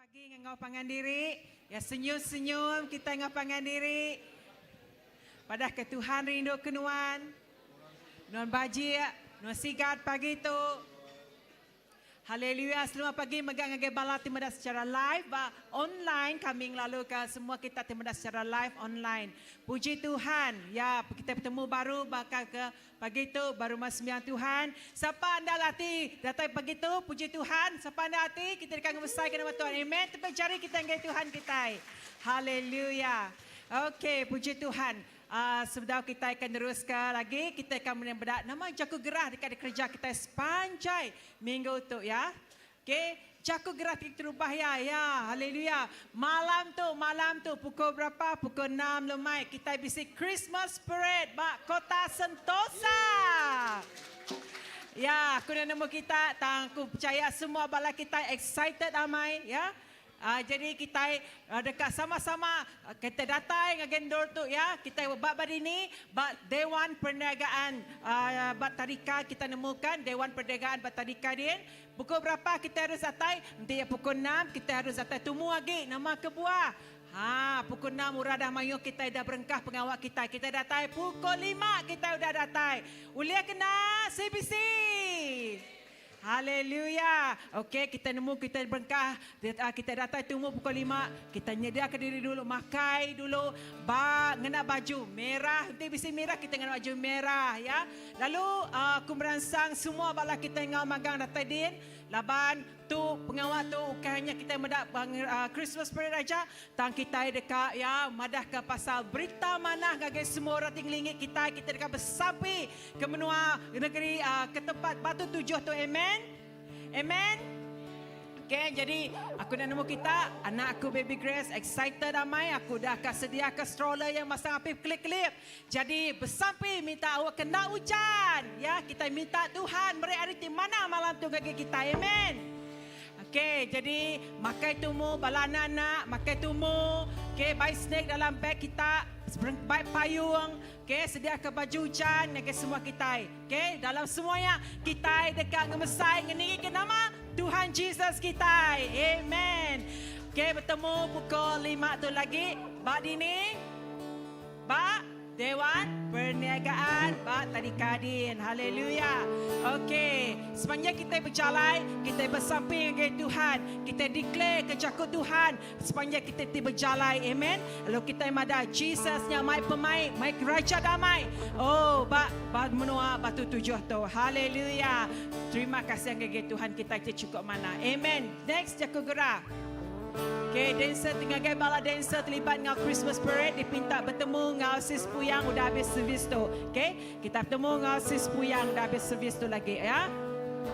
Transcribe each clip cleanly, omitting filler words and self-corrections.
Pagi enggau pangan diri. Ya senyum-senyum kita enggau pangan diri. Padah ke Tuhan rindu ke nuan. Nuan bajik, nuan sigat pagi tu. Haleluya. Selamat pagi mega ngagai bala ti meda secara live ba online kami ngelalu ka semua kita ti meda secara live online. Puji Tuhan. Ya, kita betemu baru baka ke pagi tu ba rumah sembiang Tuhan. Sapa enda ati datai pagi tu, puji Tuhan. Sapa enda ati kita deka ngemesaika nama Tuhan. Amen. Tepik jari kita ngagai Tuhan kitai. Haleluya. Okey, puji Tuhan. Uh, sebedau kita akan neruska lagi, kita akan meda nama jaku gerah deka dikereja kita sepanjai minggu tu ya. Okey, jaku gerah ti terubah ya. Ya, haleluya. Malam tu, malam tu pukul berapa? Pukul 6 lemai kita bisi Christmas parade ba Kota Sentosa. Ya, aku dah nemu kita, tang aku percaya semua bala kita excited amai ya. Jadi kita deka sama-sama kita datai ngagai endur tu ya. Kita ba ba dini ba Dewan Perniagaan ba Tadika kita nemu kan Dewan Perniagaan ba Tadika din. Pukul berapa kita harus datai? Enti iya pukul 6 kita harus datai tumu agi nama kebuah. Ha pukul 6 orang dah mayuh kita dah berengkah pengawa kita. Kita datai pukul 5 kita udah datai. Ulih kena CBC. Haleluya. Okey, kita nemu kita berengkah, ah, kita datai tumu pukul 5, kita nyediaka diri dulu, makai dulu, ba ngena baju merah. Enti bisi merah kita ngena baju merah ya. Lalu ah, aku meransang semua bala kita enggau magang datai din laban tu pengawa tu ukai hanya kita meda ah, Christmas parade aja, tang kitai deka ya madahka pasal berita manah ngagai semua orang ti ngelingi kitai, kita deka besampi Ke menua negeri ke tempat Batu Tujuh tu amen. Amen. Okay, jadi aku nak nemu kita, anak aku baby Grace excited amai, aku dah ka sedia ke stroller yang masang api kelip-kelip. Jadi besampi minta awak kena ujan. Ya, kita minta Tuhan meri hari ti manah malam tu ngagai kita. Amen. Okay, jadi makai tumu bala anak-anak, makai tumu. Okay, bai snack dalam beg kita, bai payung. Okay, sediaka baju ujan ngagai semua kitai. Okay, dalam semua nya kitai deka ngemesai ngeningika nama Tuhan Jesus kitai. Amen. Okay, betemu pukul 5 tu lagi ba dini? Ba Dewan Perniagaan ba Tadika din. Haleluya. Okey, sepanjang kitai bejalai, kitai besampi ngagai Tuhan, kitai declare ke jaku Tuhan Sepanjang kita ti bejalai, amen. Lalu kitai madah Jesus nya mai pemai, mai raja damai. Oh, ba ba menua Batu Tujuh tu. Haleluya. Terima kasih ngagai Tuhan kitai ti chukup manah. Amen. Next jaku gerah. Okay, dancer ti ngagai bala dancer terlibat enggau Christmas parade dipinta betemu enggau sis Puyang udah habis servis tu. Okay, kita betemu enggau sis Puyang udah habis servis tu lagi ya.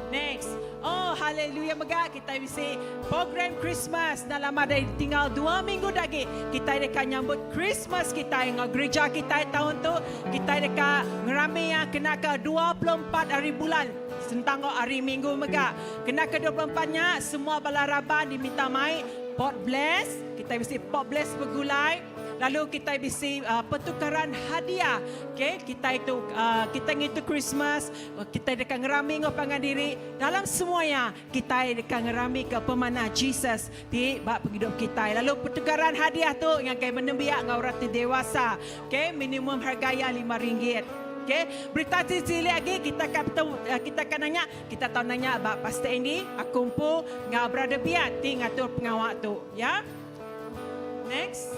Next. Oh, haleluya mega kitai bisi program Christmas dalam adai tinggal dua minggu da agi kitai deka nyambut Christmas kitai enggau gereja kitai taun tu kitai deka ngerami iya kena ke 24 hari bulan sentang enggau hari minggu mega. Kena ke 24 nya semua bala raban diminta mai pot bless, kitai bisi pot bless begulai. Lalu kitai bisi uh, pertukaran hadiah. Okay, kitai tu uh, kitai ngintu Christmas, kitai deka ngerami enggau pangan diri. Dalam semua ya, kitai deka ngerami ke pemanah Jesus ti ba pengidup kitai. Lalu pertukaran hadiah tu ngagai menembiak enggau orang ti dewasa. Okay, minimum harga iya RM5. Okay, berita ti silik agi kita akan betemu, eh, kita akan nanya, kita tau nanya ba Pastor Andy, aku empu enggau Brother Biat ti ngatur pengawa tu, ya. Next.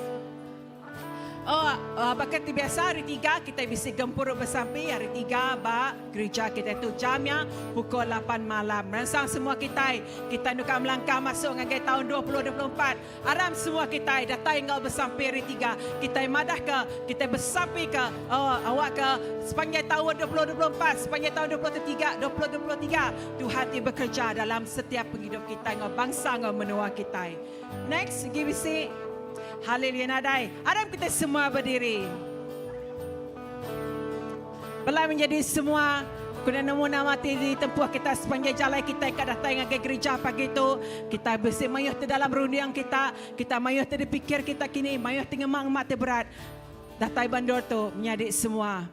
Oh, uh, baka ti biasa hari tiga kita bisi gempuru besampi hari tiga ba gereja kita tu jamnya pukul 8 malam. Meransang semua kita, kita nuka melangkah masuk ngagai tahun 2024. Aram semua kita datai enggau besampi hari tiga. Kita madah ke, kita besampi ke oh, awak ke sepanjang tahun 2024, sepanjang tahun 2023, 2023 Tuhan ti bekerja dalam setiap penghidup kita enggau bangsa enggau menua kita. Next, gi bisi. Haleluya nadai. Aram kita semua berdiri. Bela menjadi semua Kena nemu nama ti ditempuh kita sepanjang jalai kita ke datai ngagai gereja pagi tu. Kita bisi mayuh ti dalam runding kita. Kita mayuh ti dipikir kita kini. Mayuh ti ngemang-ngemak ti berat. Datai bandar tu menyadi semua.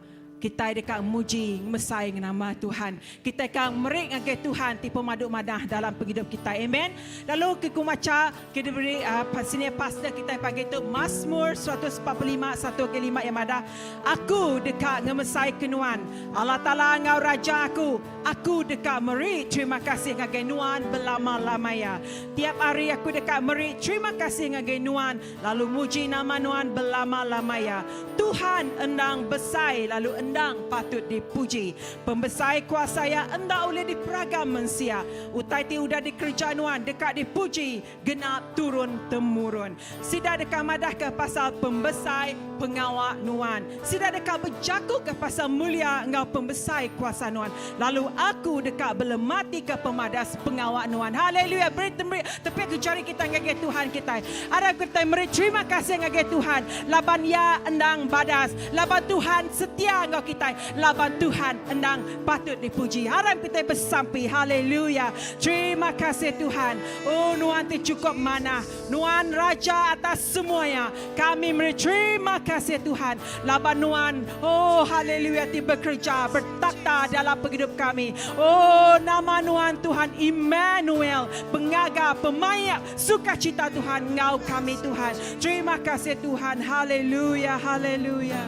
Kitai deka muji ngemesai ngenama Tuhan. Kitai ka meri ngagai Tuhan ti pemadu manah dalam pengidup kitai. Amen. Lalu ke ku macha ke diberi uh, senior pastor kitai pagi tu Mazmur 145 1 ke 5 yang madah aku deka ngemesai ke nuan Allah Taala enggau raja aku aku deka meri terima kasih ngagai nuan belama-lama ya. Tiap hari aku deka meri terima kasih ngagai nuan Lalu muji nama Nuan belama-lama iya. Tuhan endang besai lalu endang patut dipuji. Pembesai kuasa Iya enda ulih diperagam mensia. Utai ti udah dikereja Nuan deka dipuji genap turun temurun. Sida deka madahka pasal pembesai pengawa Nuan. Sida deka bejakuka pasal mulia enggau pembesai kuasa Nuan. Lalu aku deka belematika pemadas pengawa Nuan. Haleluya! Beri temeri tepik ke jari kitai ngagai Tuhan kitai. Arap kitai meri terima kasih ngagai Tuhan laban Iya endang badas, laban Tuhan setia enggau kitai, laban Tuhan endang patut dipuji. Arap kitai besampi. Haleluya! Terima kasih Tuhan. Oh Nuan ti chukup manah. Nuan Raja atas semua iya. Kami meri terima kasih Tuhan laban Nuan, oh haleluya ti bekereja bertakhta dalam pengidup kami. Oh nama Nuan Tuhan Immanuel, pengaga, pemaik, sukacita Tuhan enggau kami Tuhan. Terima kasih Tuhan. Haleluya, haleluya.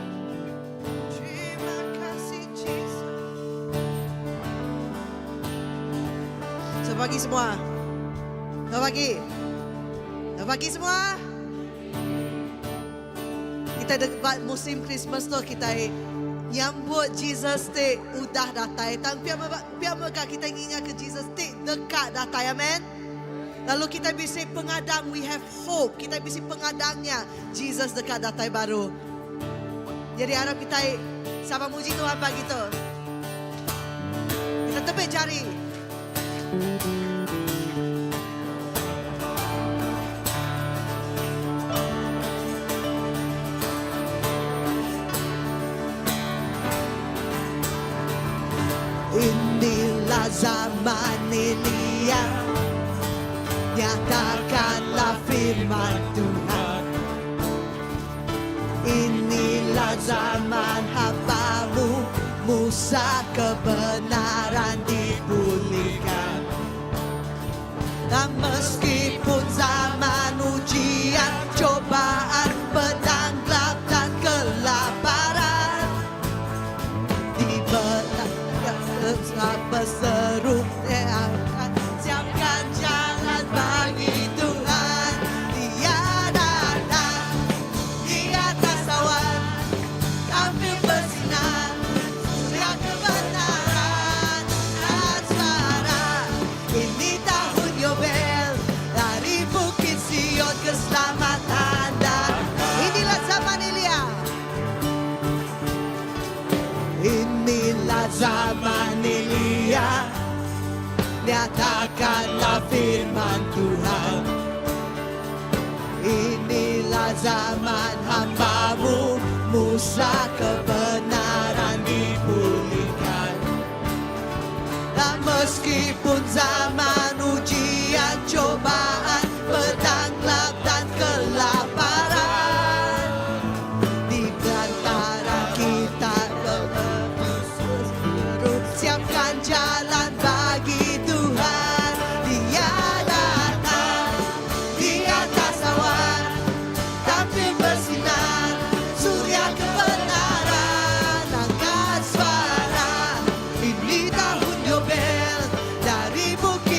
Terima kasih Jesus. Selamat pagi semua. Selamat pagi. Selamat pagi semua. Kita dekat musim Christmas tu kita nyambut Jesus ti udah datai. Tang pia pia mega kita ngingat ke Jesus ti dekat datai. Amen. Lalu kita bisi pengadang, we have hope. Kita bisi pengadangnya Jesus dekat datai baru. Jadi harap kita sama muji Tuhan pagi tu. Kita tepik jari. Inilah zaman Elia Nyatakanlah firman Tuhan Inilah zaman hambamu Musa kebenaran dipulihkan Dan meskipun zaman ujian Cobaan pedang gelap dan kelaparan Di belah berseru Siapkan jalan bagi Tuhan Dia datang di atas awan Tampil bersinar Surya kebenaran Dan suara Ini tahun Yobel Dari Bukit Sion keselamatan dan Inilah zaman Elia Inilah zaman Elia Nyatakanlah firman Tuhan Inilah zaman hambamu Musa kebenaran dipulihkan Dan meskipun zaman ujian cobaan Pedang gelap dan kelaparan Di antara kita berseru Siapkan jalan bagi Tuhan Dia datang di atas awan Tampil bersinar Surya kebenaran Angkat suara Ini tahun Yobel Dari Bukit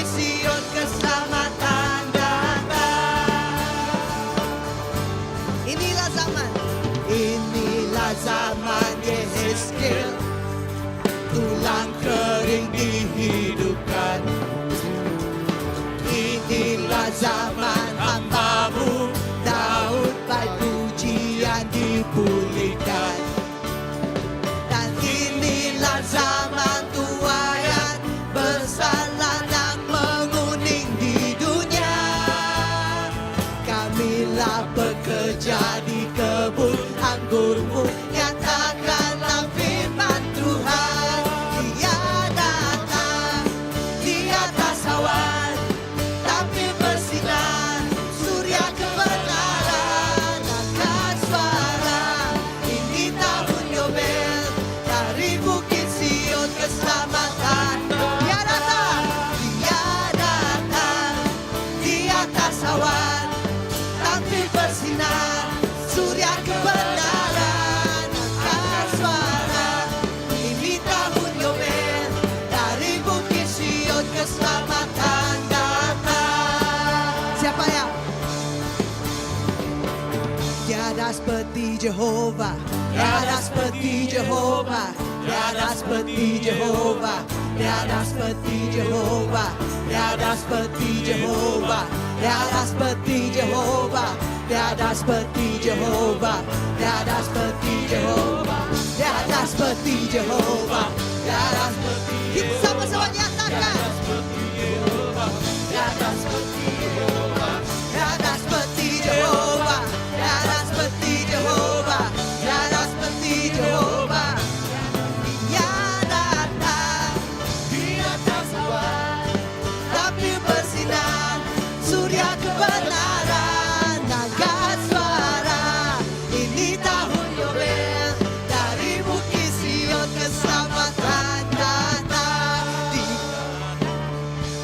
seperti Jehovah, tiada seperti Jehovah, tiada seperti Jehovah, tiada seperti Jehovah, tiada seperti Jehovah, tiada seperti Jehovah, tiada seperti Jehovah, tiada seperti Jehovah, tiada seperti Jehovah, tiada seperti Kita sama-sama nyatakan. Tiada seperti Jehovah, tiada seperti Jehovah, tiada seperti Jehovah, tiada seperti Jehovah. Dia datang di atas awan, tapi bersinar surya kebenaran, angkat suara. Ini tahun Yobel dari Bukit Sion keselamatan datang. Di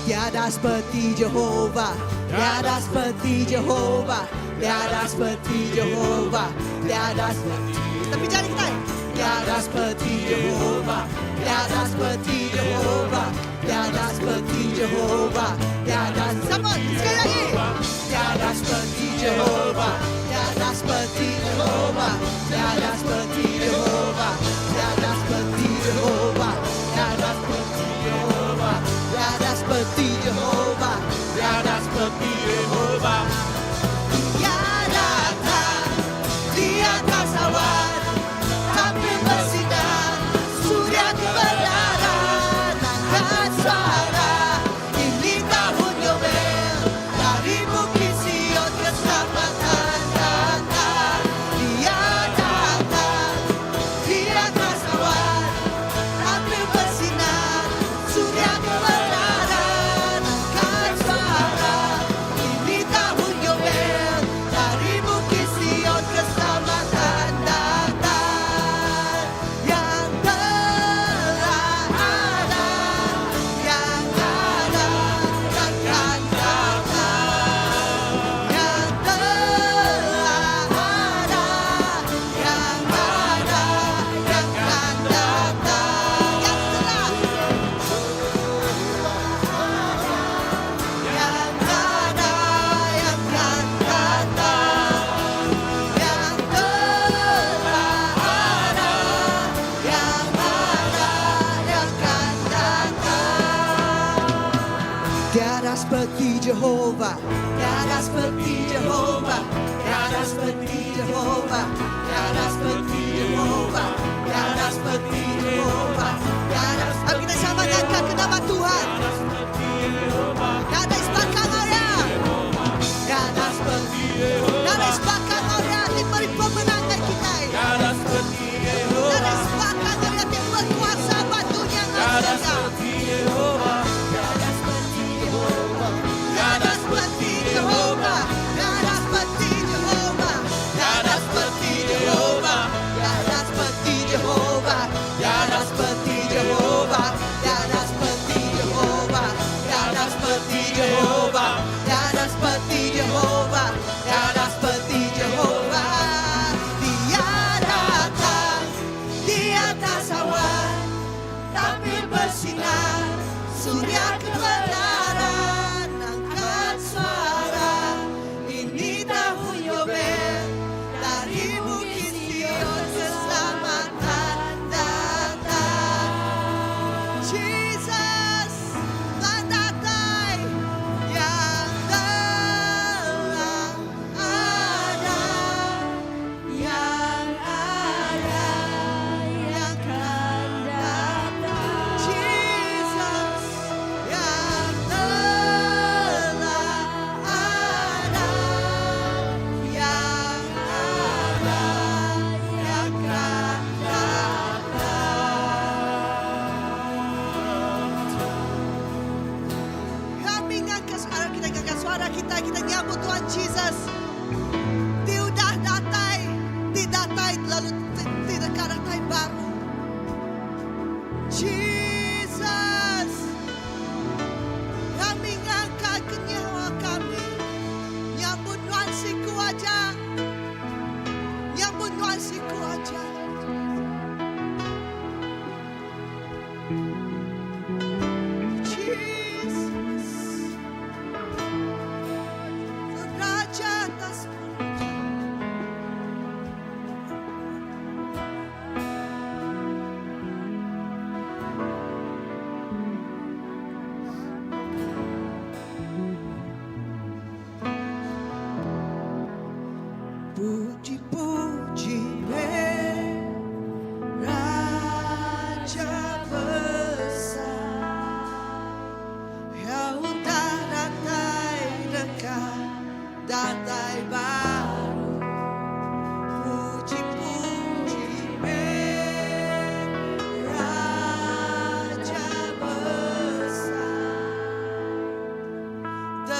Tiada seperti Jehovah, tiada seperti Jehovah, tiada seperti Jehovah, tiada seperti. Tapi jari kita. Tiada seperti Jehovah, tiada seperti Jehovah, tiada seperti Jehovah, tiada. Sama sekali lagi. Tiada seperti Jehovah, tiada seperti Jehovah, tiada seperti Jehovah, tiada seperti Jehovah, tiada seperti Jehovah, tiada seperti Jehovah, tiada seperti Jehovah. Dia datang di atas awan, tampil bersinar surya kebenaran, angkat suara. Ini tahun Yobel dari Bukit Sion keselamatan datang. Dia datang di atas awan, tampil bersinar surya kebenaran, angkat suara. Ini tahun Yobel dari Bukit Sion keselamatan datang. Yang telah ada, yang ada dan akan datang. Yang telah ada, yang ada dan akan datang. Yang telah yang ada, yang akan datang. Yang telah ada, yang ada, yang akan datang. Tiada seperti Jehovah, tiada seperti Jehovah, tiada seperti Jehovah, tiada seperti Jehovah, tiada seperti Jehovah, tiada. Mari kita sama angkat ke nama Tuhan. Tiada sebakang orang. Tiada seperti Tiada sebakang orang yang beri pemenangan kita. Tiada seperti Tiada Jehovah. sebakang orang yang berkuasa batunya Tiada surga. seperti Jehovah. Tiada seperti Jehovah. Tiada seperti Jehovah. Tiada seperti Jehovah. Tiada seperti Jehovah. Tiada seperti Jehovah. Tiada seperti Jehovah. Tiada seperti Jehovah. Tiada seperti Jehovah. Tiada seperti Jehovah. Tiada seperti Jehovah. Dia datang di atas awan, tampil bersinar surya kebenaran, angkat suara. Ini tahun Yobel dari Bukit Sion keselamatan datang. Jesus datai yang telah ada, yang ada, yang akan datang. Jesus yang telah ada, yang ada, yang akan datang. Kami ngangkat suara kita, ngangkat suara kita, kita nyambut Tuhan Jesus. Dia udah datai, dia datai lalu tidak datai baru. Jesus, kami ngangkat ke nyawa kami. Nyambut Tuhan siku aja. Nyambut Tuhan siku aja. Jesus, Raja atas.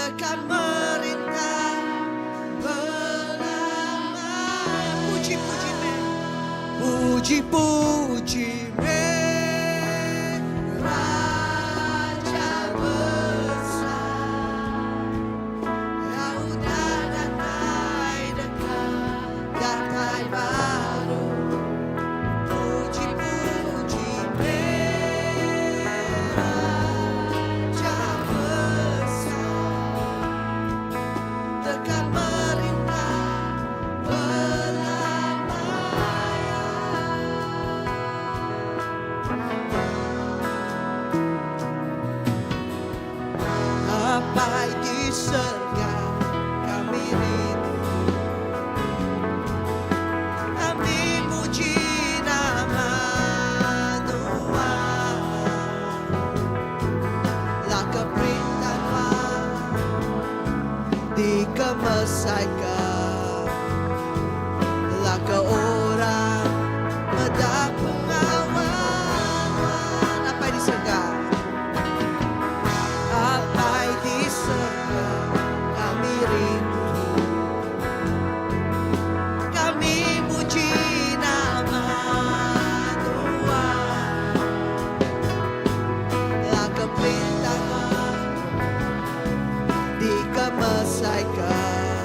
Deka merintah belama. Puji-puji meh. Puji-puji meh Raja besar. Ya udah datai deka datai baru. Puji-puji meh Raja besar. Deka merintah belama. Apai di surga, kami rindu. Kami muji nama Tuhan. Laka perintah Tuhan dikemesaikan. Laka orang meda pengawa Tuhan. Apai di surga. Apai di surga, kami rindu. Kami muji nama Tuhan. Laka perintah Tuhan dikemesaikan.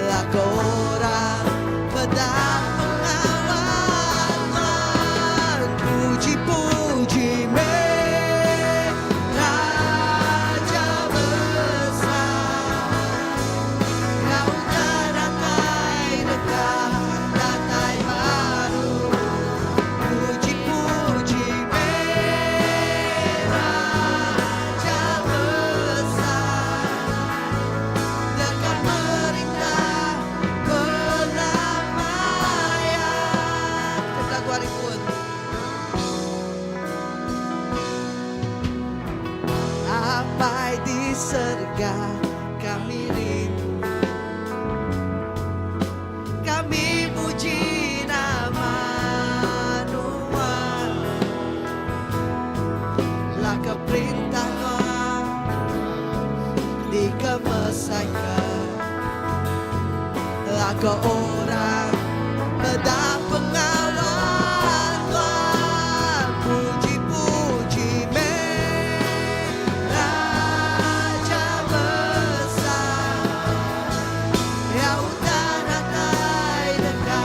Laka orang meda pengawa Tuhan. Puji-puji meh Raja besar. Kau udah datai deka datai baru. Puji-puji meh Raja besar. Deka merintah belamaya. Kita lagu hari pun. Apai di surga, kami rindu. Kami muji nama Tuhan. Laka perintah Tuhan dikemesaikan. Laka orang meda pengawa Tuhan. Puji-puji meh Raja besar. Ya udah datai deka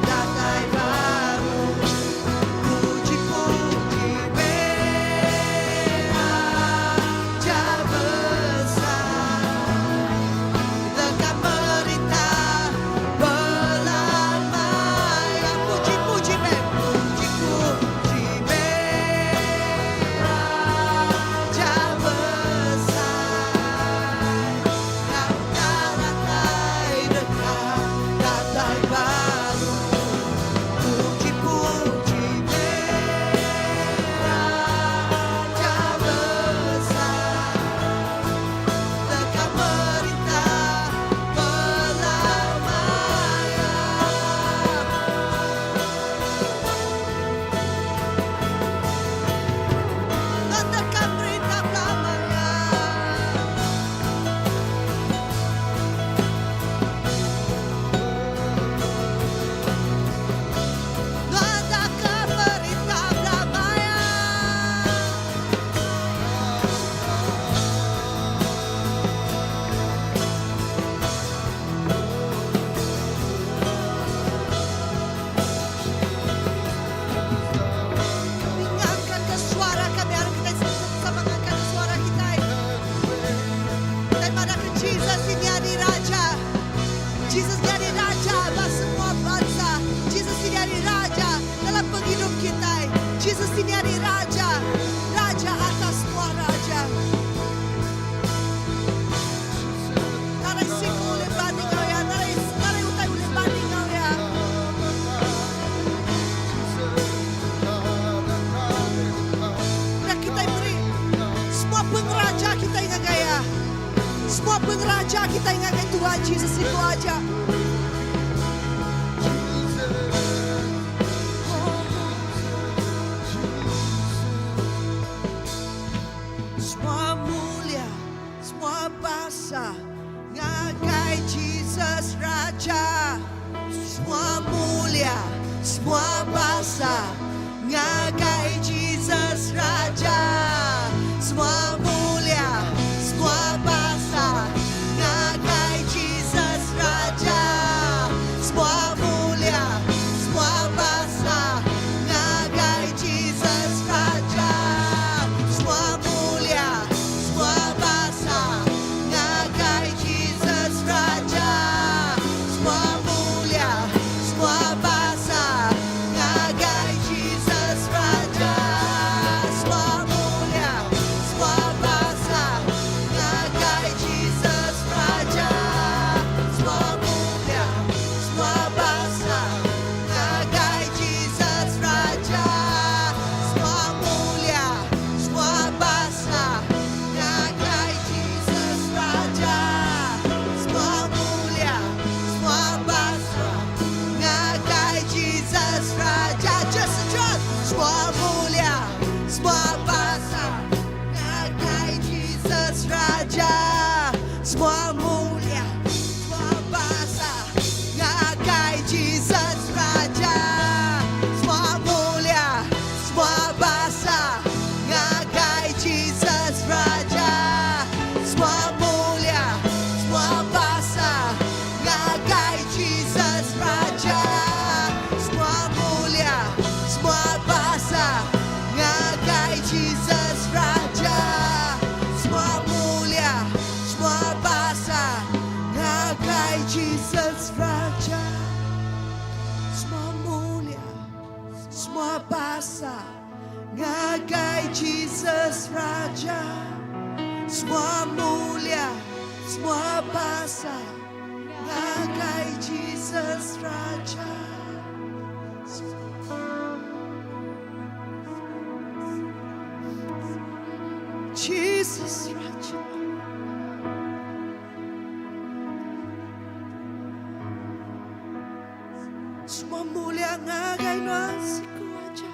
datai baru. Puji-puji meh Raja besar. Deka merintah belamaya. Puji-puji meh, puji-puji meh Raja besar. Kau datai deka datai baru. Puji-puji meh Raja besar. Deka merintah belamaya. Deka merintah belamaya. Deka merintah belamaya. Kami ngangkat ke suara kami hari kita sama ngangkat ke suara kita. Dan pada ke Jesus ini ada Raja. Jesus jadi Raja atas semua bangsa. Jesus ini ada Raja dalam penghidup kita. Jesus ini ada Raja. Raja atas semua raja. Nadai siku ulih banding kau ya. Nadai nadai utai ulih banding kau ya. Dan kita beri semua pengeraja kita ingat gaya. Semua pengeraja kita ingat Tuhan Jesus itu aja. Semua mulia, basa ngagai Jesus Raja. Semua mulia, semua basa ngagai Jesus Raja. Semua mulia, semua basa ngagai Jesus Raja. Semua mulia, semua basa ngagai Jesus Raja. Semua mulia, semua basa ngagai Jesus Raja. Semua mulia, semua basa ngagai Jesus Raja. Semua mulia, semua basa ngagai Jesus Raja. Semua mulia, semua basa ngagai Jesus Raja. Semua mulia, semua basa ngagai Jesus Raja. Semua mulia, semua basa ngagai Jesus Raja. Just a drop. Semua mulia, semua basa ngagai Jesus Raja. Semua mulia, semua basa ngagai Jesus Raja. Semua mulia, semua basa ngagai Jesus Raja. Semua mulia, semua basa ngagai Jesus Raja. Semua mulia, semua basa ngagai Jesus Raja. Semua mulia, semua basa ngagai Jesus Raja. Semua mulia, semua basa ngagai Jesus Raja. Semua mulia, semua basa ngagai Jesus Raja. Jesus Raja. Semua mulia ngagai nuan siku aja.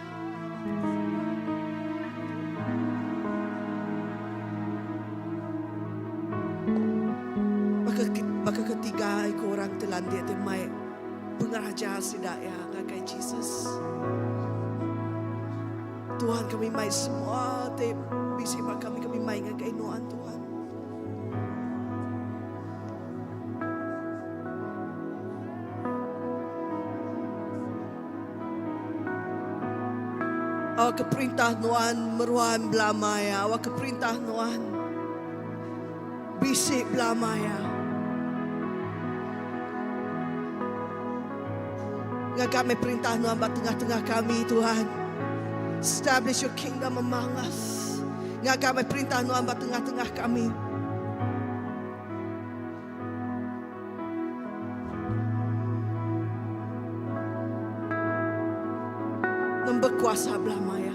Baka, baka ketiga iku orang ti landik ti mai pengeraja sida ya ngagai Jesus. Tuhan kami mai semua ti bisi ba kami kami mai ngagai nuan Tuhan. Awak ke perintah nuan meruan belamaya. Awak ke perintah nuan bisi belamaya. Ngagai kami perintah nuan ba tengah-tengah kami Tuhan. Establish your kingdom among us. Ngagai kami perintah nuan ba tengah-tengah kami. Nuan berkuasa belamaya.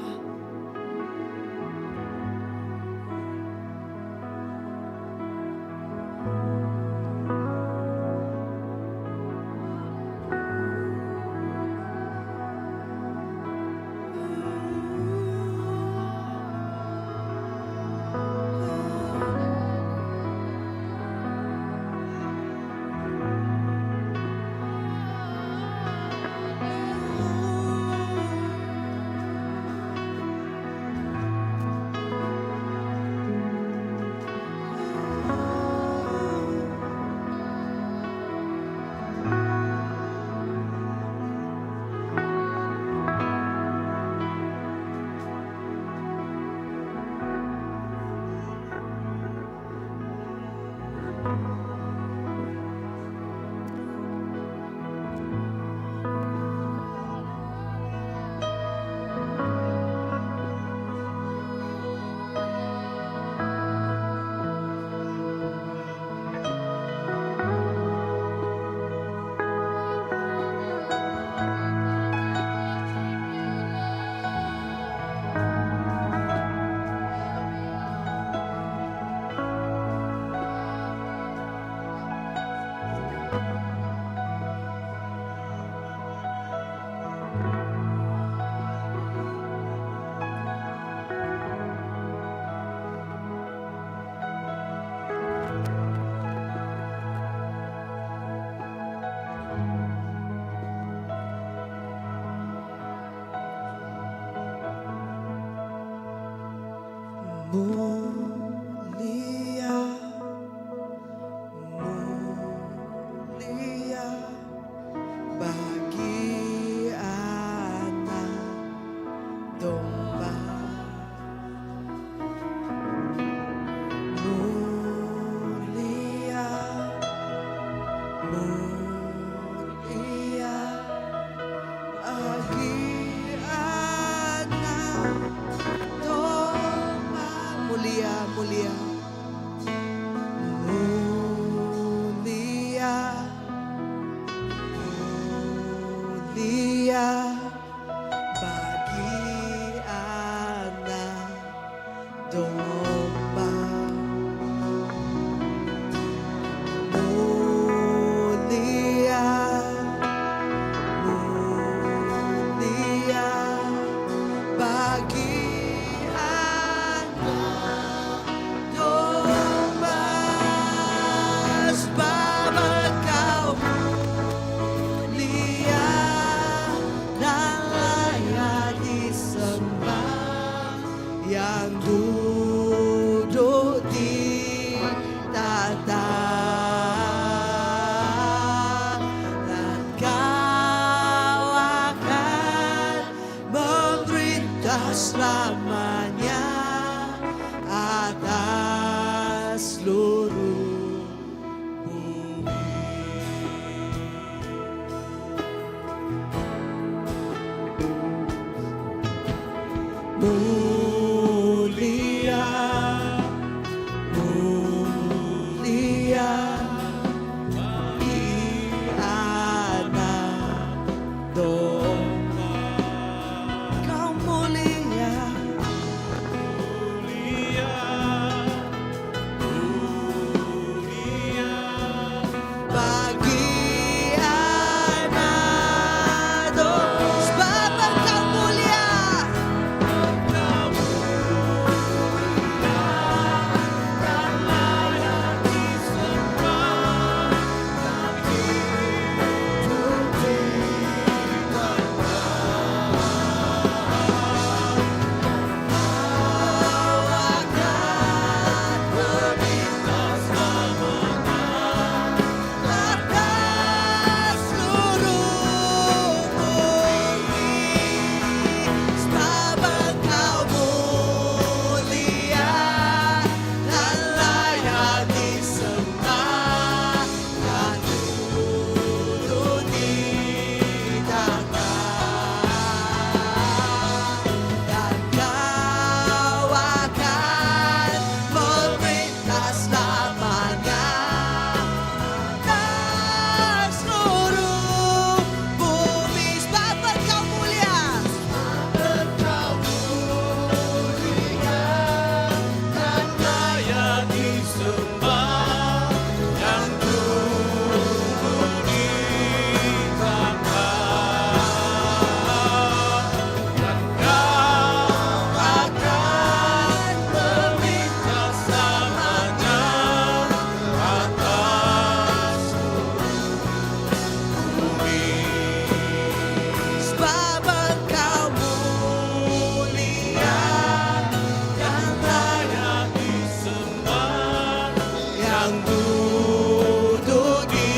Yang duduk di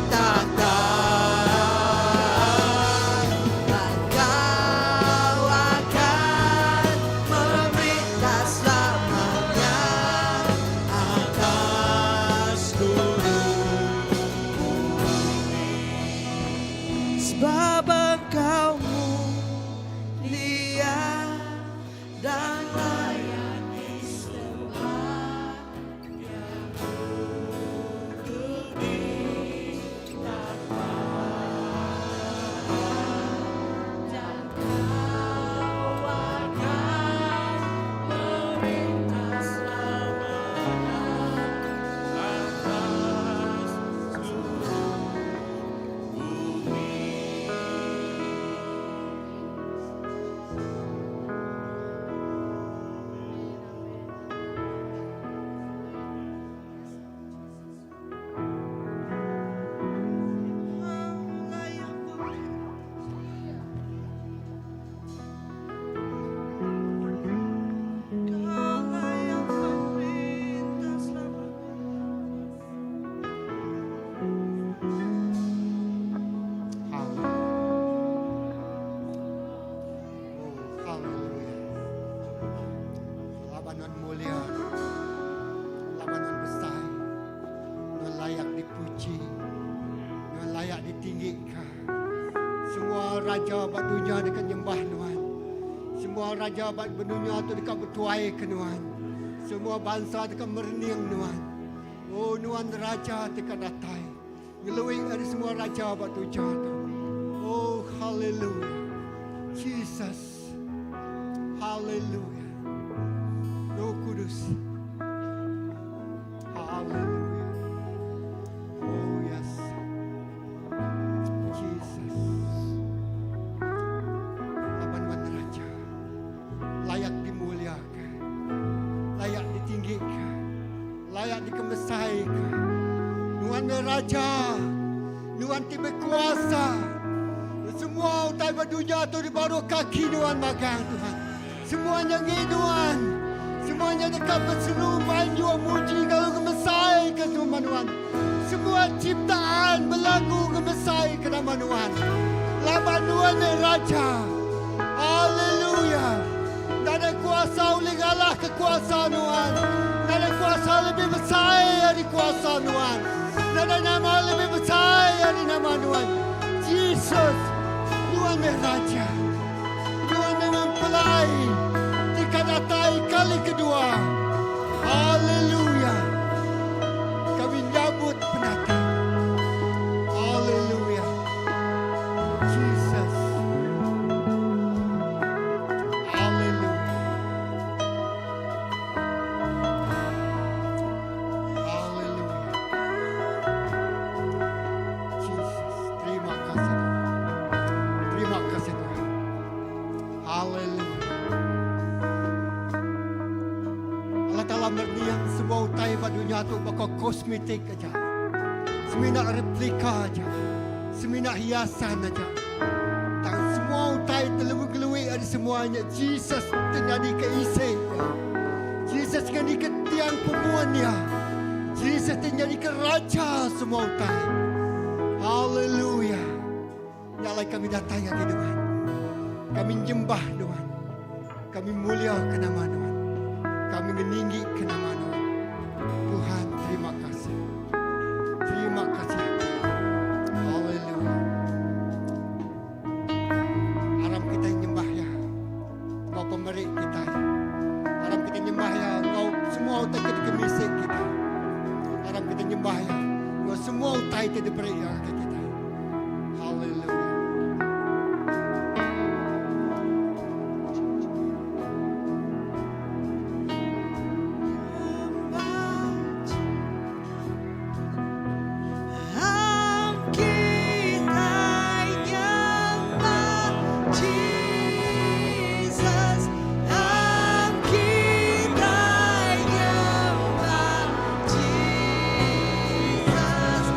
takhta. Dan kau akan memerintah selamanya atas seluruh bumi. Sebab engkau mulia dan layak disembah. Duduk di takhta. Dan kau akan memerintah selamanya atas seluruh bumi. Layak Kau layak memerintah selamanya. Haleluya. Oh, haleluya. Laban nuan mulia. Laban nuan besar. Nuan layak dipuji. Nuan layak ditinggikan. Semua raja ba dunia dekat nyembah nuan. Semua raja ba dunia tu dekat bertuai ke nuan. Semua bangsa dekat merening nuan. Oh nuan raja dekat datai. Ngelui dari semua raja ba dunia tu. Oh haleluya. Jesus. Haleluya. Roh Kudus. Haleluya. Oh yes. Jesus. Laban nuan raja. Layak dimuliakan. Layak ditinggikan. Layak dikemesaikan. Nuan raja. Nuan ti berkuasa. Semua utai ba dunia tu di baruh kaki Nuan magang Tuhan. Semuanya ngi Nuan. Semuanya dekat berseru manjung muji kalau kemesai ke semua Nuan. Semua ciptaan berlagu kemesai ke nama Nuan. Laban Nuan ni Raja. Haleluya. Tak ada kuasa boleh galah ke kuasa Nuan. Tak ada kuasa lebih besar dari kuasa Nuan. Tak ada nama lebih besar dari nama Nuan. Jesus, Nuan ni Raja. Nuan memang pelai. Jika datai kali kedua. Haleluya. Kami nyambut pendatang. Haleluya. Jesus. Haleluya. Haleluya. Jesus, terima kasih Tuhan. Terima kasih Tuhan. Haleluya. Allah Ta'ala merniang semua utai pada dunia tu bakal kosmetik aja. Semina replika aja. Semina hiasan aja. Tak semua utai terlebih ada semuanya. Jesus terjadi ke isi. Jesus jadi ke tiang pemuannya. Jesus terjadi ke raja semua utai. Haleluya. Nyalai kami datang ya Tuhan. Kami nyembah Tuhan. Kami mulia ke nama Tuhan. Kami meninggi ke nama Tuhan. Tuhan terima kasih. Terima kasih. Haleluya. Aram kita nyembah ya. Kau pemberi kita. Aram kita nyembah ya. Kau semua utai kita kemisik kita. Aram kita nyembah ya. Kau semua utai kita diberi ya ke kita. Haleluya. Am kita nyembah Jesus, am kita nyembah Jesus.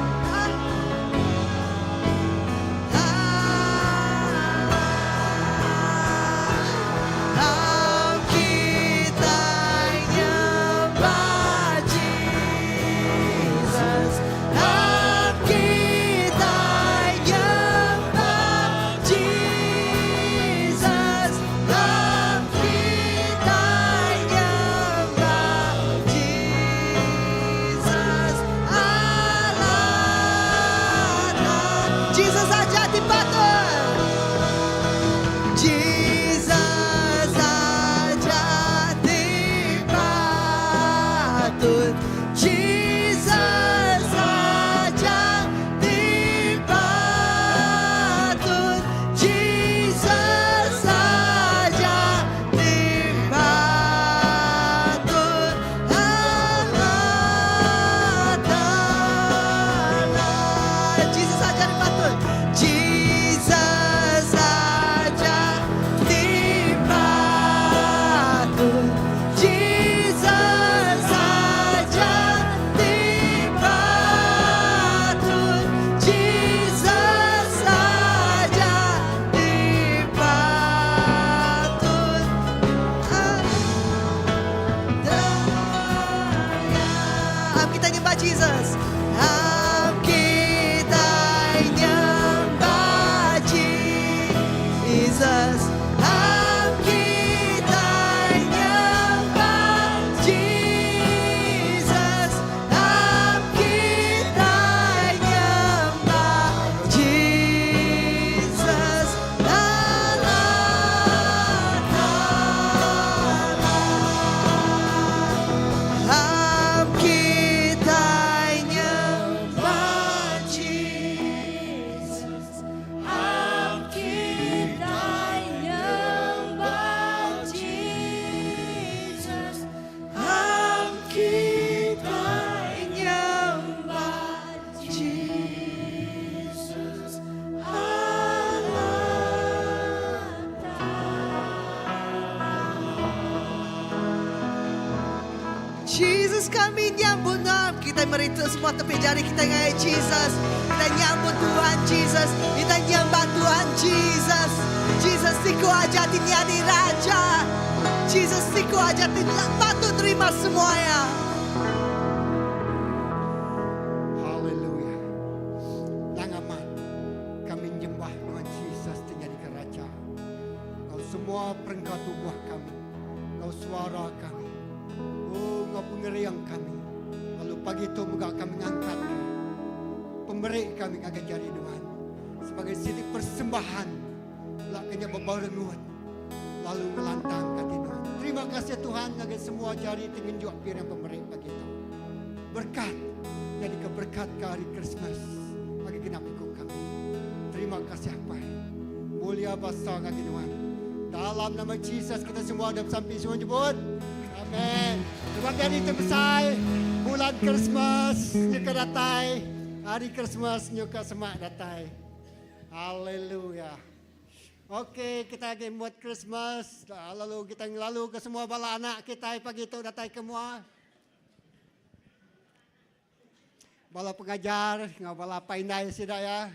Jesus. Am kitai nyembah Jesus. Am kitai nyembah Jesus. Am kitai nyembah Jesus. Allah Taala. Am kitai nyembah Jesus. Am kitai nyembah Jesus. Am kitai nyembah Jesus. Allah Jesus kami nyambut nam. Kita meri semua tepi jari kita ngagai Jesus. Kita nyambut Tuhan Jesus. Kita nyembah Tuhan Jesus. Jesus siku aja ti nyadi raja. Jesus siku aja ti patut terima semuanya. Haleluya. Nang amat kami nyembah Tuhan Jesus ti nyadi ke raja. Ngau semua perengka tubuh kami, ngau suara kami, oh ngau pengeriang kami. Lalu pagi tu mega kami ngangkat ke pemeri kami ngagai jari Tuhan sebagai siti persembahan lak kenya bebau rengut lalu ngelantang ke ati Tuhan. Terima kasih Tuhan ngagai semua jari ti ngenjuk piring pemeri pagi tu. Berkat jadi ke berkat ke hari Christmas bagi genap iku kami. Terima kasih Apai. Mulia basa ngagai Tuhan. Dalam nama Jesus kita semua ada sampai semua nyebut. Amen. Terima kasih terbesar bulan Christmas nyuka datai. Hari Christmas nyuka semak datai. Haleluya. Okey, kita lagi buat Christmas. Lalu kita ngelalu ke semua bala anak kita pagi tu datai ke mua. Bala pengajar, ngau bala pandai sida ya.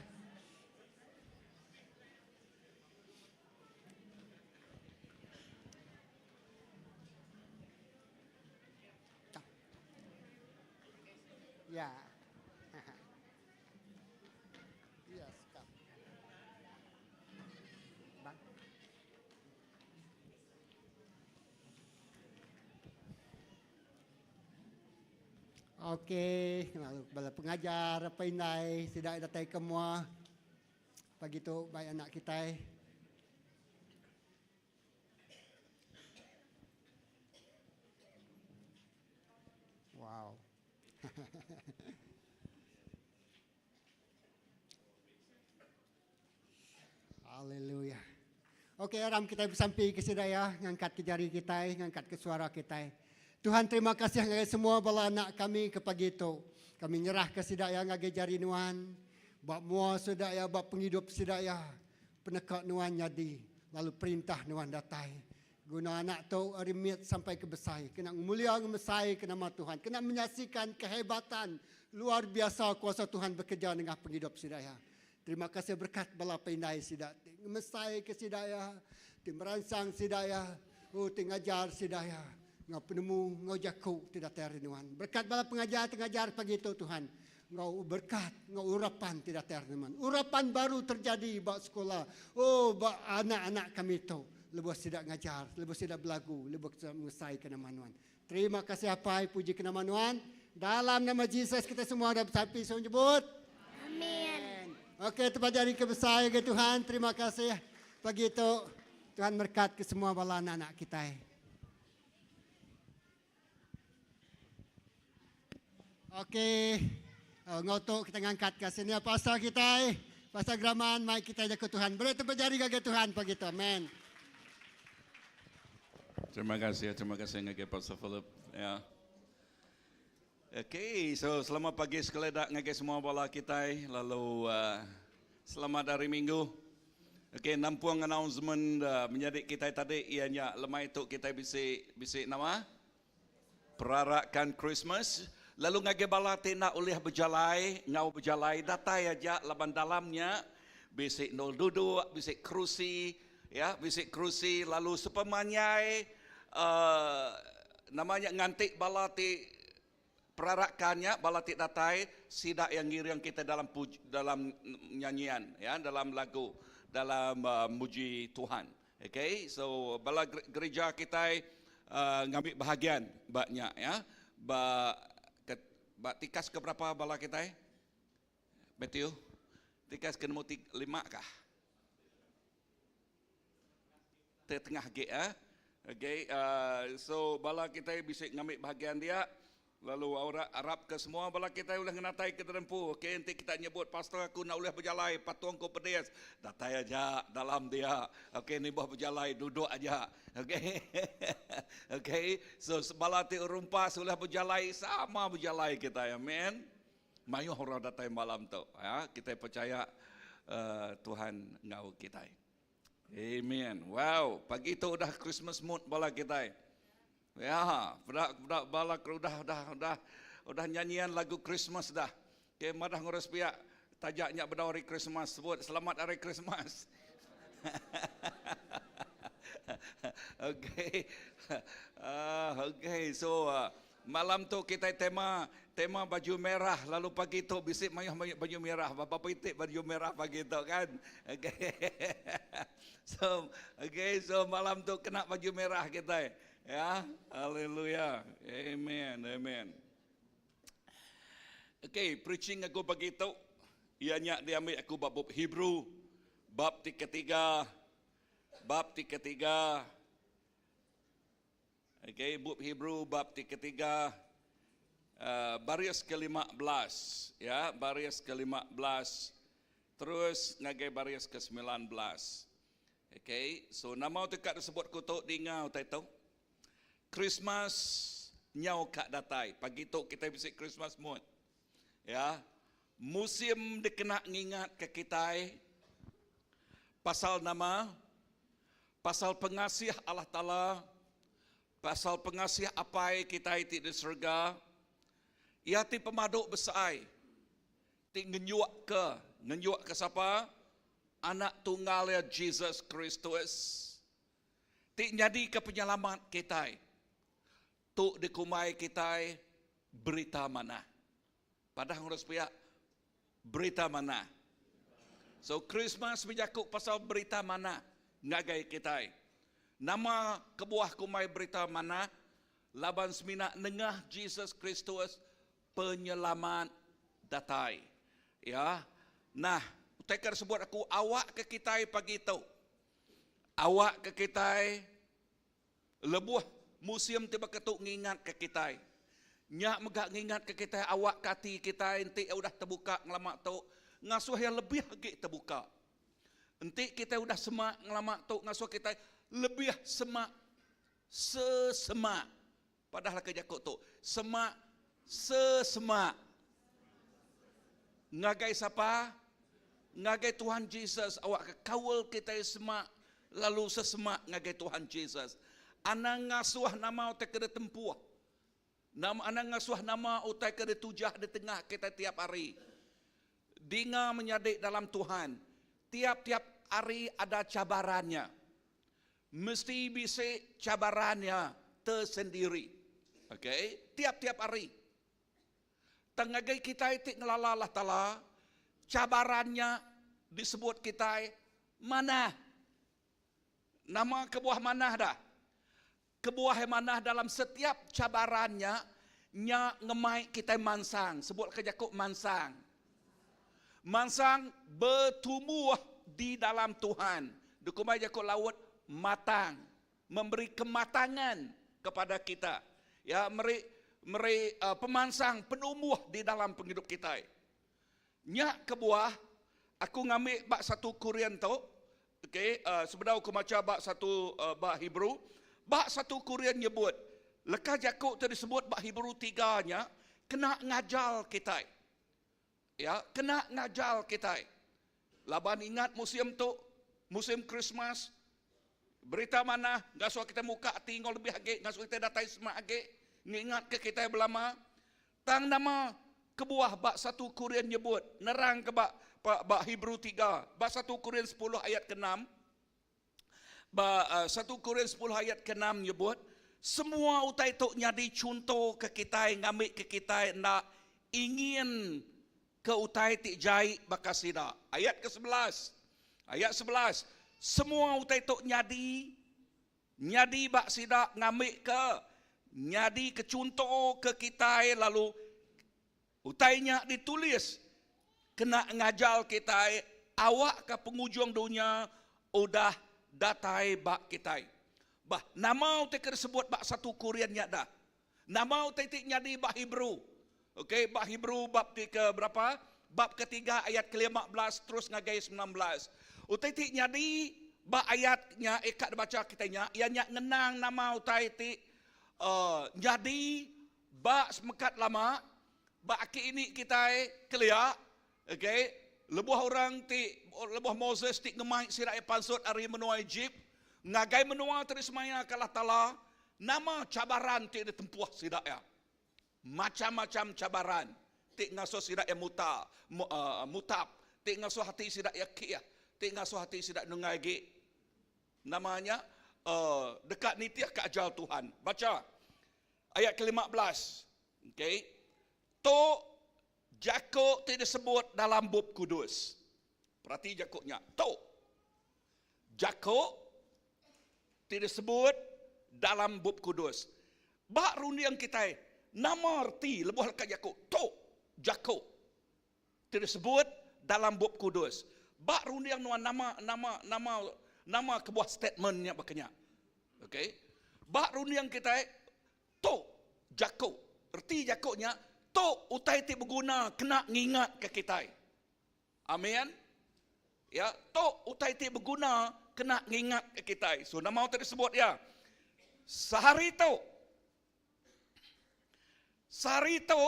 Ya. Yes, come. Bang. Okey, lalu bala pengajar, apa indai, sida datai ke mua. Pagi tu baik anak kita. Wow. Haleluya. Okey, aram kita bersampi ke sedaya, ngangkat ke jari kita, ngangkat ke suara kita. Tuhan terima kasih ngagai semua bala anak kami ke pagi tu. Kami nyerah ke sedaya ngagai jari Nuan. Bak mua sedaya, bak penghidup sedaya. Peneka Nuan nyadi, lalu perintah Nuan datai. Guna anak tu ari mit sampai ke besai. Kena mulia ngemesai ke nama Tuhan. Kena menyaksikan kehebatan luar biasa kuasa Tuhan bekerja dengan penghidup sedaya. Terima kasih berkat bala pandai sida. Ngemesai ke sidaya, ti meransang sidaya, oh ti ngajar sidaya. Ngau penemu, ngau jaku ti datai ari Nuan. Berkat bala pengajar ti ngajar pagi tu Tuhan. Ngau berkat, ngau urapan ti datai ari Nuan. Urapan baru terjadi ba sekolah. Oh ba anak-anak kami tu. Lebuh sida ngajar, lebuh sida belagu, lebuh sida mengesai ke nama Nuan. Terima kasih Apai, puji ke nama Nuan. Dalam nama Jesus kita semua dah bersampi semua nyebut. Amin. Okey, tempat jari kebesar ke Tuhan. Terima kasih. Pagi itu Tuhan berkat ke semua bala anak-anak kita. Okey. Uh, ngotok kita ngangkat ke sini pasal kita. Pasal geraman mai kita jaga Tuhan. Boleh tempat jari ke Tuhan pagi itu. Amen. Terima kasih ngagai Pastor Philip. Ya. Okey, so selamat pagi sekali dak ngagai semua bala kita. Lalu selamat hari Minggu. Okey, nampung announcement menjadi kita tadi ianya lemai tu kita bisi bisi nama perarakan Christmas. Lalu ngagai bala ti nak ulih berjalai, ngau berjalai datai aja laban dalamnya bisi nol duduk, bisi kerusi, ya, bisi kerusi lalu sepemanyai namanya ngantik bala ti. Perarakan nya bala ti datai sida iya ngiring kita dalam puj dalam nyanyian ya dalam lagu dalam uh, muji Tuhan. Okay, so bala gereja kitai uh, ngambi bahagian ba nya ya. Ba ke, ba tikas ke berapa bala kitai? Matthew, tikas ke nombor lima kah? Tengah agi eh. Okay, uh, so bala kita bisa ngambil bahagian dia lalu orang Arab ke semua bala kita boleh ngenatai ke terempu. Okay, nanti kita nyebut pastor aku nak boleh berjalai patung ko pedes. Datai aja dalam dia. Okay, ni buah berjalai duduk aja. Okay. okay, so bala ti rumpa sudah berjalai sama berjalai kita amen. Mayuh orang datai malam tu ya. Kita percaya uh, Tuhan ngau kita. Amen. Wow, pagi tu udah Christmas mood bala kita. Ya, budak budak bala udah udah udah udah nyanyian lagu Christmas dah. Okay, madah ngurus pihak tajaknya bedau hari Christmas sebut selamat hari Christmas. okay. Uh, okay, so uh, malam tu kita tema tema baju merah lalu pagi tu bisik mayuh baju merah bapa pitik baju merah pagi tu kan. Okay. so okay, so malam tu kena baju merah kita. Ya, haleluya. Amen, amen. Okay, preaching aku pagi tu ianya diambil aku bab Hebrew bab 3 bab 3 Okay, bab Hebrew bab 3 uh, baris ke-15 ya, baris ke-15 terus ngagai baris ke-19. Okay, so nama dekat disebut kutuk dinga utai tu. Christmas nyau kak datai. Pagi tu kita bisa Christmas mood. Ya. Musim dikena ngingat ke kita pasal nama pasal pengasih Allah Taala pasal pengasih apai kita ti di surga ia ti pemaduk besai ti ngenyuak ke ngenyuak ke siapa anak tunggal ya Jesus Kristus ti nyadi ke penyelamat kita tu dikumbai kita berita mana pada ngurus pihak berita mana so Christmas bijakuk pasal berita mana ngagai kita nama kebuah kumai berita mana laban semina nengah Jesus Kristus penyelamat datai ya nah tekar sebut aku awak ke kita pagi tu awak ke kita lebuh musim tiba ketuk ngingat ke kita nyak megak ngingat ke kita awak kati kita enti udah terbuka ngelamak tu ngasuh yang lebih lagi terbuka enti kita udah semak ngelamak tu ngasuh kita lebih semak sesemak padahal ke jakuk tu semak sesemak ngagai siapa ngagai Tuhan Jesus awak ke kawal kita semak lalu sesemak ngagai Tuhan Jesus anang ngasuh nama utai kena tempuh nama anang ngasuh nama utai kena tujah di tengah kita tiap hari dinga menyadik dalam Tuhan tiap-tiap hari ada cabarannya mesti bisa cabarannya tersendiri. Okey, tiap-tiap hari. Tengagai kita itu ngelala Allah Ta'ala, cabarannya disebut kita mana? Nama kebuah mana dah? Kebuah yang mana dalam setiap cabarannya nya ngemai kita mansang, sebut ke Jakub mansang. Mansang bertumbuh di dalam Tuhan. Dukumai Jakub laut matang, memberi kematangan kepada kita. Ya, meri meri uh, pemansang penumbuh di dalam penghidup kita. Nyak kebuah aku ngambil bak satu Korean tu. Okey, uh, sebenarnya aku baca bak satu uh, bak Hebrew, bak satu Korean nyebut leka Jakub tu disebut bak Hebrew tiganya kena ngajal kita. Ya, kena ngajal kita. Laban ingat musim tu, musim Christmas, berita mana, ngasuh kita muka tinggal lebih agi, ngasuh kita datai semak agi, ngingat ke kita belama. Tang nama kebuah bak satu Korean nyebut, nerang ke bak bak, bak Hebrew 3, bak satu Korean 10 ayat ke-6. Bak uh, satu Korean 10 ayat ke-6 nyebut, Semua utai tu nyadi chunto ke kitai ngambika kitai enda ingin ke utai ti jai baka sida. Ayat ke 11. Ayat 11. Semua utai tu nyadi nyadi ba sida ngambika nyadi ke chunto ke kitai lalu Utai nya ditulis kena ngajar kitai awakka pengujung dunya udah datai ba kitai. Bah, nama utai ke disebut ba satu Korin nya dah? Nama utai ti nyadi ba Hebrew? Okey, ba Hebrew bab ti ke berapa? Bab ketiga ayat ke-15 terus ngagai 19. Utai ti nyadi ba ayat nya eh ka dibacha kitai nya, iya nya ngenang nama utai ti uh, nyadi Ba semekat lama, ba aki ini kitai kelia, okay, lebuh orang ti lebuh Moses ti ngemai sida iya pansut ari menua Ejip ngagai menua ti disemayaka Allah Taala, nama cabaran ti ditempuh sida iya? Macham-macham cabaran ti ngasuh sida iya muta, mutap, ti ngasuh ati sida iya kieh, ti ngasuh ati sida nengah agi. Nama nya deka nitihka ajar Tuhan. Bacha. Ayat ke-15. Okey. Tu jaku ti disebut dalam Bup Kudus. Perati jaku nya. Tu jaku ti disebut dalam Bup Kudus. Ba runding kitai, nama reti lebuh leka jaku tu jaku ti disebut dalam Bup Kudus? Ba runding nuan nama nama nama nama kebuah statement nya baka nya? Okey. Ba runding kitai tu jaku. Reti jaku nya tu utai ti beguna kena ngingatka kitai. Amin. Ya, tu utai ti beguna kena ngingatka kitai. So nama utai disebut iya? Sehari tu Sehari tu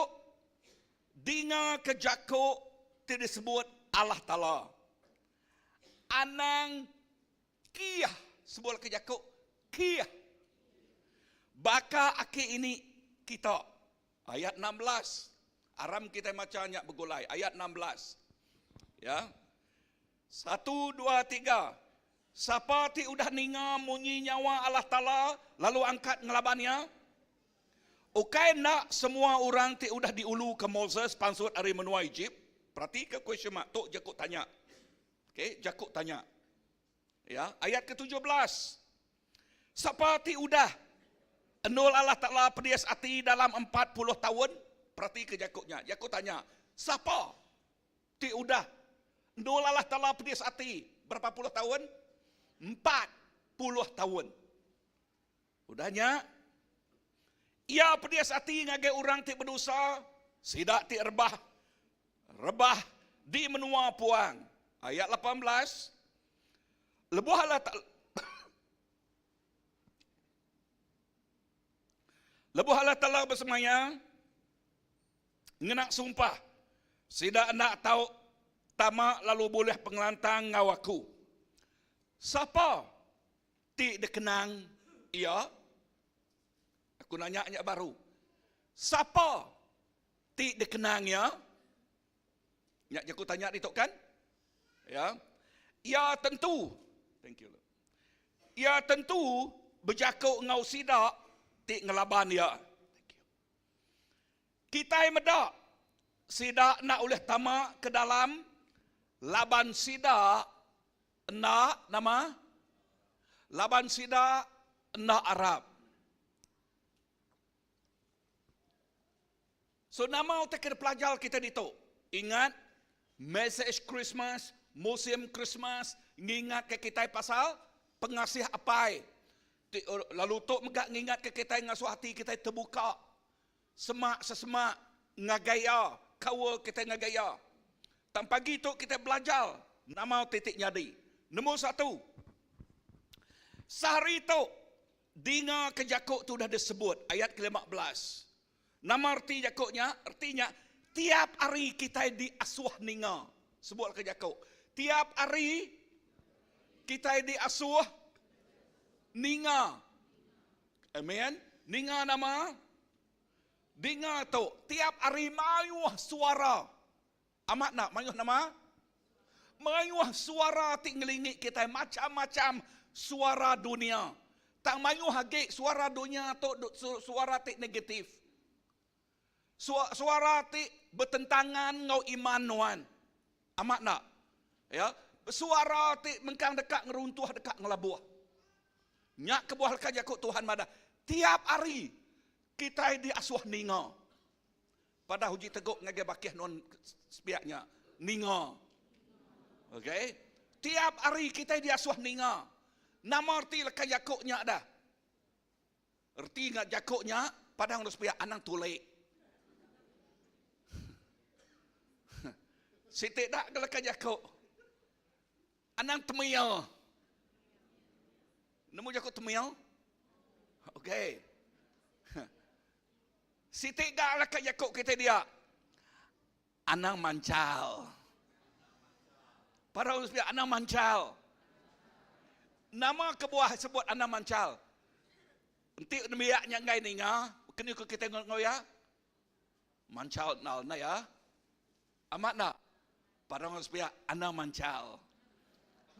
dinga ke jaku ti disebut Allah Taala. Anang Kiah sebut leka jaku kiah. Baka aki ini kita. Ayat 16. Aram kitai macha nya begulai. Ayat 16. Ya. Satu, dua, tiga. Sapa ti udah ninga munyi nyawa Allah Taala lalu angkat ngelaban iya? Ukai enda semua orang ti udah diuluka Moses pansut ari menua Ejip? Peratika question mark tu jaku tanya. Okey, jaku tanya. Ya, ayat ke-17. Sapa ti udah endul Allah Taala pedis ati dalam 40 taun? Peratika jaku nya. Jaku tanya, sapa ti udah endul Allah Taala pedis ati berapa puluh taun? 40 taun. Udah nya, iya pedis ati ngagai orang ti bedosa, sida ti rebah rebah di menua puang. Ayat 18, Lebuh Allah Taala Lebuh Allah Taala besemaya ngena sumpah, sida enda tau tama lalu bulih pengelantang enggau aku. Sapa ti dikenang iya? Aku nanya nya baru. Sapa ti dikenang iya? Nya jaku tanya ditu kan? Ya. Iya tentu. Thank you. Iya tentu bejaku enggau sida ti ngelaban iya. Thank you. Kitai meda sida enda ulih tama ke dalam laban sida enda nama? Laban sida enda arap. So nama utai ke dipelajar kita ditu? Ingat, message Christmas, musim Christmas ngingatka kitai pasal pengasih Apai. Lalu tu mega ngingatka kitai ngasuh ati kitai tebuka semak sesemak ngagai Iya, kaul kitai ngagai Iya. Tang pagi tu kitai belajar nama utai ti nyadi. Nombor satu, sehari tu dinga ke jaku ti udah disebut, ayat ke-15. Nama reti jaku nya? Reti nya tiap hari kitai diasuh ninga. Sebut ke jaku. Tiap hari kitai diasuh ninga. Amen. Ninga nama? Dinga tu, tiap hari mayuh suara. Amat enda mayuh nama? Mayuh suara ti ngelingi kitai, macam-macam suara dunia. Tang mayuh agi suara dunya tu suara ti negatif. Suara ti betentangan enggau iman nuan. Amat enda? Ya, suara ti mengkang deka ngeruntuh deka ngelabuh. Nya kebuah leka jaku Tuhan madah, tiap hari kitai diasuh ninga. Padah uji teguk ngagai bakih nuan sepiak nya, ninga. Okey. Tiap hari kitai diasuh ninga. Nama reti leka jaku nya dah? Reti ga jaku nya padang enggau sepiak anang tulik. Siti da ga leka jaku. Anang temia. Nemu jaku temia? Okey. Siti ga leka jaku kitai dia. Anang manchal. Para urang sepiak anang manchal. Nama kebuah sebut anang manchal? Enti nembiak nya enggai ninga, keni ku kitai enggau iya? Manchal endal enda iya? Amat enda? Para urang sepiak anang manchal.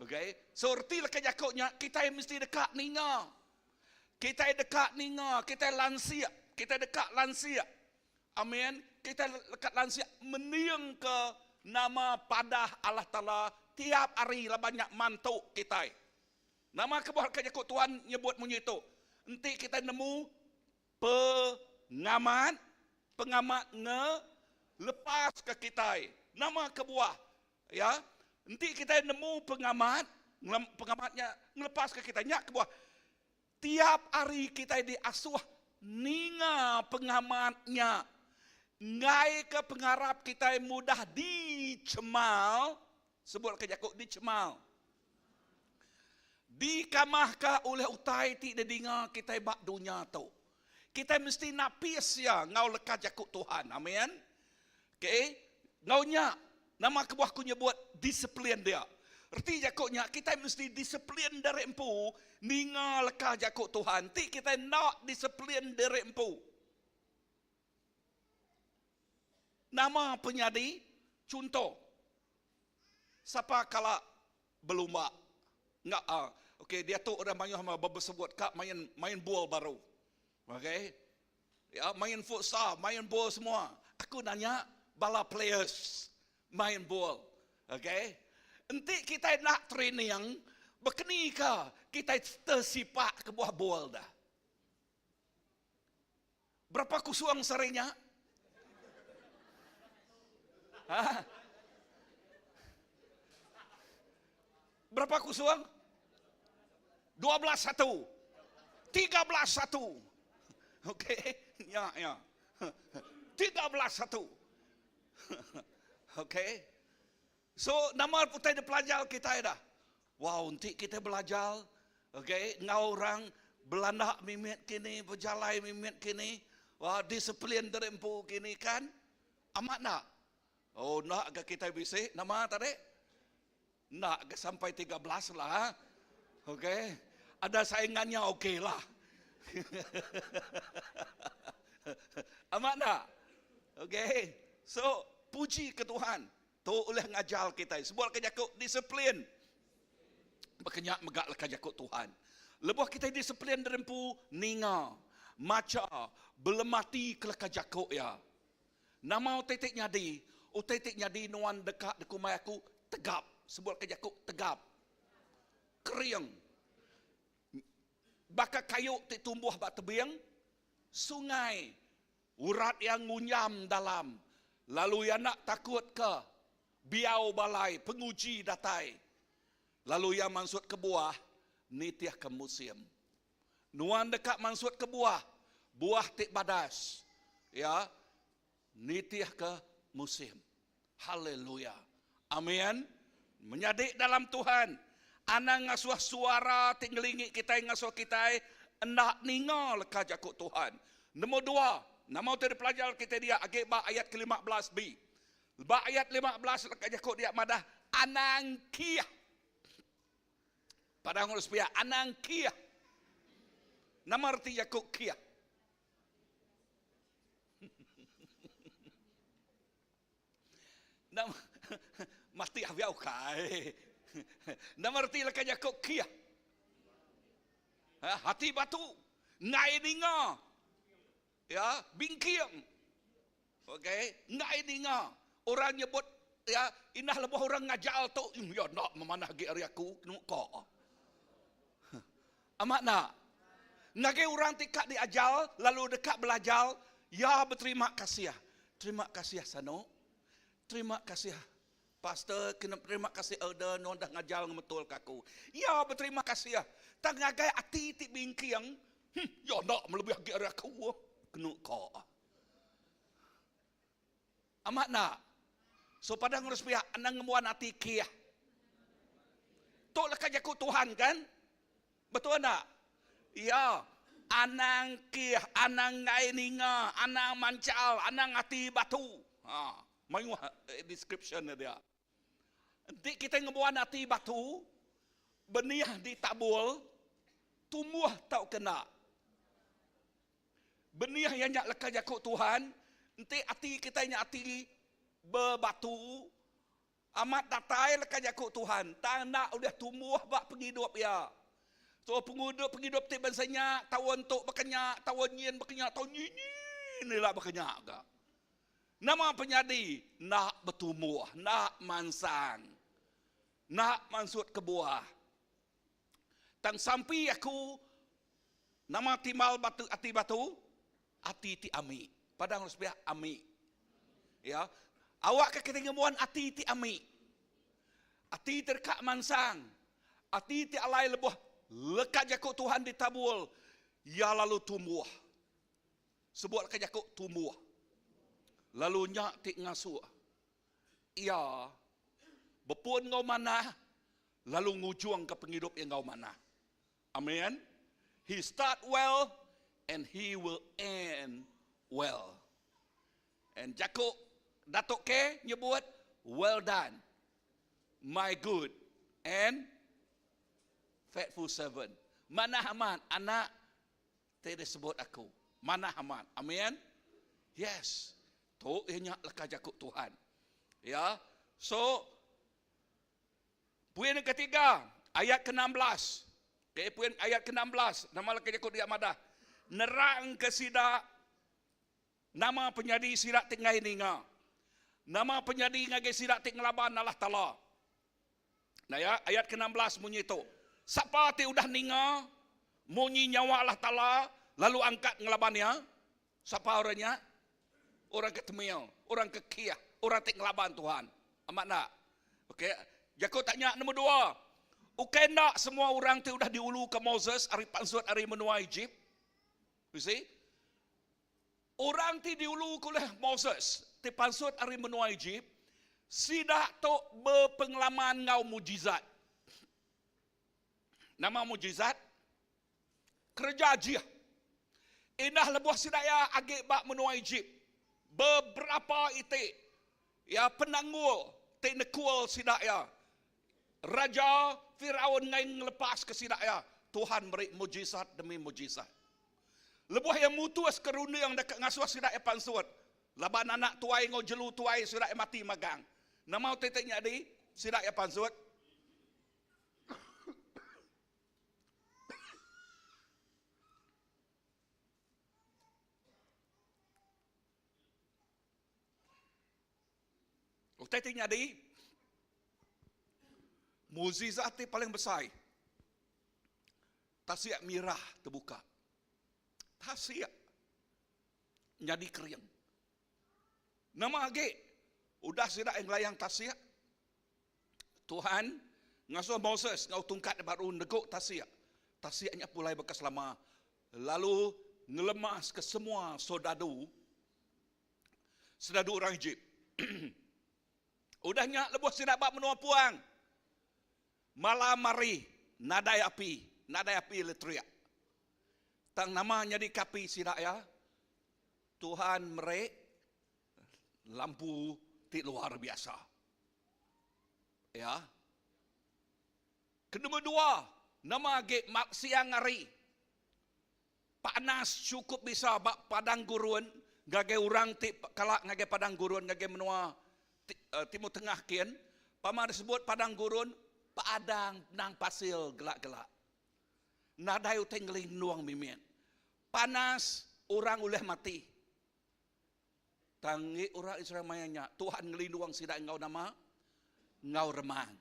Okay. So reti leka jaku nya kitai mesti deka ninga. Kitai deka ninga, kitai lansik, kitai deka lansik. Amin. Kitai lekat lansik mendingka nama padah Allah Taala tiap hari laban nya mantu kitai. Nama kebuah ka jaku Tuhan nyebut munyi tu? Enti kitai nemu pengamat, pengamat nge lepaska kitai. Nama kebuah? Ya. Enti kitai nemu pengamat, pengamat nya ngelepaska kitai. Nya kebuah Tiap hari kitai diasuh ninga pengamat nya enggaika pengarap kitai mudah dichemal, sebutka jaku dichemal, dikamahka ulih utai ti didinga kitai ba dunya tu. Kitai mesti napis iya enggau leka jaku Tuhan. Amin. Okay. Enggau nya, nama kebuah aku nyebut disiplin dia? Reti jaku nya, kitai mesti disiplin diri empu ninga leka jaku Tuhan. Ti kitai enda disiplin diri empu, nama penyadi? Chunto, sapa kala belumba enggau uh, okay, diatu orang mayuh bebesebut ka main main bol baru. Okay. Ya, main futsal, main bol semua. Aku nanya bala players main bol. Okay. Enti kitai nak training, bekeni ka kitai tersipak ke buah bol dah. Berapa kusuang sehari nya? Ha? Berapa kusuang? 12 satu. 13 satu. Okey, ya ya. 13 satu. Okey. So nama utai dipelajar kitai dah. Wow, enti kitai belajar, okey, enggau orang belanda mimit kini, bejalai mimit kini, wah disiplin diri empu kini kan? Amat enda? Oh, enda ga kitai bisi nama tadi? Enda ga sampai 13 lah. Okey. Ada saingannya okey lah. Amat enda? Okey. So, puji ke Tuhan. Tu ulih ngajar kitai. Sebuah leka jaku disiplin. Baka nya mega leka jaku Tuhan. Lebuh kitai disiplin diri empu ninga, macha, belemati ke leka jaku iya. Nama utai ti nyadi? Utai ti nyadi nuan deka dikumbai aku tegap. Sebutka jaku tegap. Kering. Baka kayu ti tumbuh ba tebing sungai. Urat iya ngunyam dalam lalu iya enda takutka biau balai penguji datai. Lalu iya mansutka buah nitihka musim. Nuan deka mansutka buah, buah ti badas, ya, nitihka musim. Haleluya. Amin. Menyadi dalam Tuhan, anang ngasuh suara ti ngelingi kitai ngasuh kitai enda ninga leka jaku Tuhan. Nombor dua, nama utai dipelajar kitai dia agi ba ayat ke 15 B. Ba ayat 15 leka jaku dia madah anang kiah. Padah ngurus pia anang kiah. Nama reti jaku kiah? Nama mati habis ukai. Nama reti leka jaku kiah? Ha, ati batu. Enggai ninga. Ya, bingking. Okey, enggai ninga. Orang nyebut ya, indah lebuh orang ngajar tu, ya enda memanah agi ari aku, kenu ka. Amat enda? Ngagai orang ti ka diajar lalu deka belajar, iya beterima kasih. Terima kasih sanu. Terima kasih pastor, kena terima kasih elder nuan dah ngajar ngemetul ka aku. Iya beterima kasih. Tang ngagai ati ti bingking, hmm, iya enda melebih agi ari aku, kenu ka. Amat enda? So padah ngurus pia anang ngembuan ati kih. Tu leka jaku Tuhan kan? Betul enda? Ya. Anang kih, anang enggai ninga, anang manchal, anang ati batu. Ha, mayuh eh, description dia. Enti kitai ngembuan ati batu, benih ditabul, tumbuh tauka enda. Benih iya nya leka jaku Tuhan, enti ati kitai nya ati bebatu, amat datai leka jaku Tuhan tang enda ulih tumbuh ba pengidup iya. So pengudup pengidup ti bansa nya taun tu baka nya, taun nyin baka nya, taun nyin nyin ila baka nya ga. Nama penyadi enda betumbuh, enda mansang, enda mansut ke buah. Tang sampi aku nama timbal batu ati batu ati ti ami. Padang harus pihak ami. Ya. Awak ke kita ngembuan ati ti ami. Ati ti deka mansang. Ati ti alai lebuh leka jaku Tuhan ditabul, ya lalu tumbuh. Sebut leka jaku tumbuh. Lalu nya ti ngasuh iya bepun enggau manah lalu ngujungka pengidup iya enggau manah. Amen. He start well and he will end well. And jaku Datuk K nyebut well done my good and faithful servant. Manah amat anak ti disebut aku. Manah amat. Amen. Yes. Tu iya nya leka jaku Tuhan. Ya. So Puin ketiga, ayat ke-16. Okay, puin ayat ke-16, nama leka jaku dia madah. Nerang ke sida nama penyadi sida ti enggai ninga. Nama penyadi ngagai sida ti ngelaban Allah Taala. Nah ya, ayat ke-16 munyi tu. Sapa ti udah ninga munyi nyawa Allah Taala lalu angkat ngelaban iya? Sapa orang nya? Orang ke temil, orang ke kiah, orang ti ngelaban Tuhan. Amat enda? Okey, jaku tanya nombor dua. Ukai enda semua orang ti udah diuluka Moses ari pansut ari menua Ejip? You see? Orang ti diuluka oleh Moses ti pansut ari menua Ejip, sida tu bepengalaman enggau mujizat. Nama mujizat? Kereja ajih. Indah lebuh sida iya agi ba menua Ejip, beberapa iti iya penanggul ti nekul sida iya. Raja Firaun enggai ngelepaska sida iya. Tuhan meri mujizat demi mujizat. Lebuh iya mutuska runding deka ngasuh sida iya pansut, laban anak tuai enggau jelu tuai sida iya mati magang. Nama utai ti nyadi? Sida iya pansut. Utai ti nyadi mukjizat ti paling besai. Tasik mirah terbuka. Tasik nyadi kering. Nama agi udah sida yang ngelayang tasik Tuhan ngasuh Moses enggau tungkat baru negu tasik. Tasik nya pulai baka selama lalu ngelemas ke semua soldadu soldadu orang Ejip. Udah nya lebuh sida ba menua puang malam hari nadai api, nadai api elektrik. Tang nama nyadi ke api sida iya? Tuhan meri lampu ti luar biasa. Ya. Kedua dua, nama agi siang hari. Panas cukup bisa ba padang gurun ngagai orang ti kala ngagai padang gurun ngagai menua eh, Timur Tengah kin, pama disebut padang gurun, padang nang pasir gelak-gelak. Nadai utai ngelindung mimit. Panas orang ulih mati. Tang ngi orang Israel maya nya, Tuhan ngelindung sida enggau nama? Enggau remang.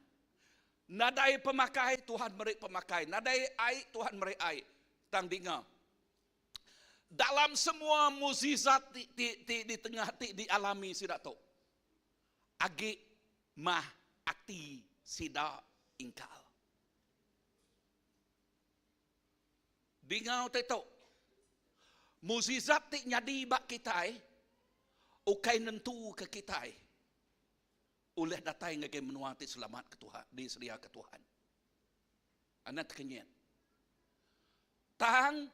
Nadai pemakai, Tuhan meri pemakai. Nadai ai, Tuhan meri ai. Tang dinga. Dalam semua mukjizat ti, ti, ti di tengah ti dialami sida tu, agi mah ati sida ingkal. Dinga utai tu. Mukjizat ti nyadi ba kitai ukai nentuka kitai ulih datai ngagai menua ti selamat ke Tuhan, disediaka Tuhan. Anang tekenyit. Tang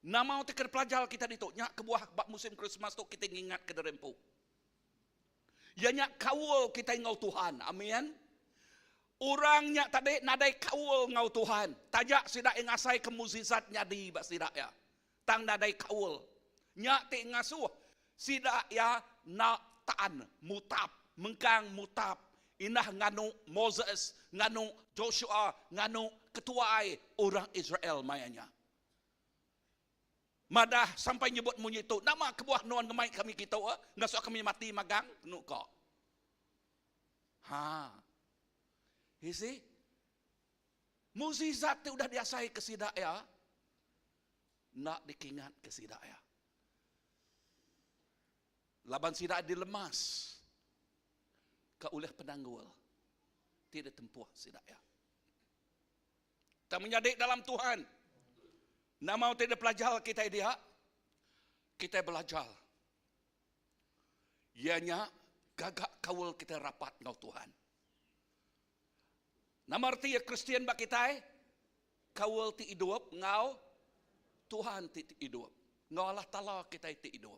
nama utai ke dipelajar kita ditu nya kebuah ba musim Krismas tu kitai ngingatka diri empu. Iya nya kaul kitai enggau Tuhan. Amin. Orang nya tadi nadai kaul enggau Tuhan. Taja sida iya ngasaika mukjizat nyadi ba sida iya. Tang nadai kaul. Nya ti ngasuh sida iya enda tan mutap, mengkang mutap indah nganu Moses, nganu Joshua, nganu ketuai orang Israel maya nya. Madah sampai nyebut munyi tu, Nama kebuah nuan ngemai kami kitu eh? Ngasuh kami mati magang? Kenu ka. Ha. You see? Mukjizat ti udah diasai ke sida iya, enda dikingat ke sida iya. Laban sida dilemas ke ulih penanggul ti ditempuh sida iya. Tang menyadi dalam Tuhan, nama utai dipelajar kitai dia? Kitai belajar iya nya gaga kaul kitai rapat enggau Tuhan. Nama reti iya Kristian ba kitai? Kaul ti idup enggau Tuhan ti idup, enggau Allah Taala kitai ti idup.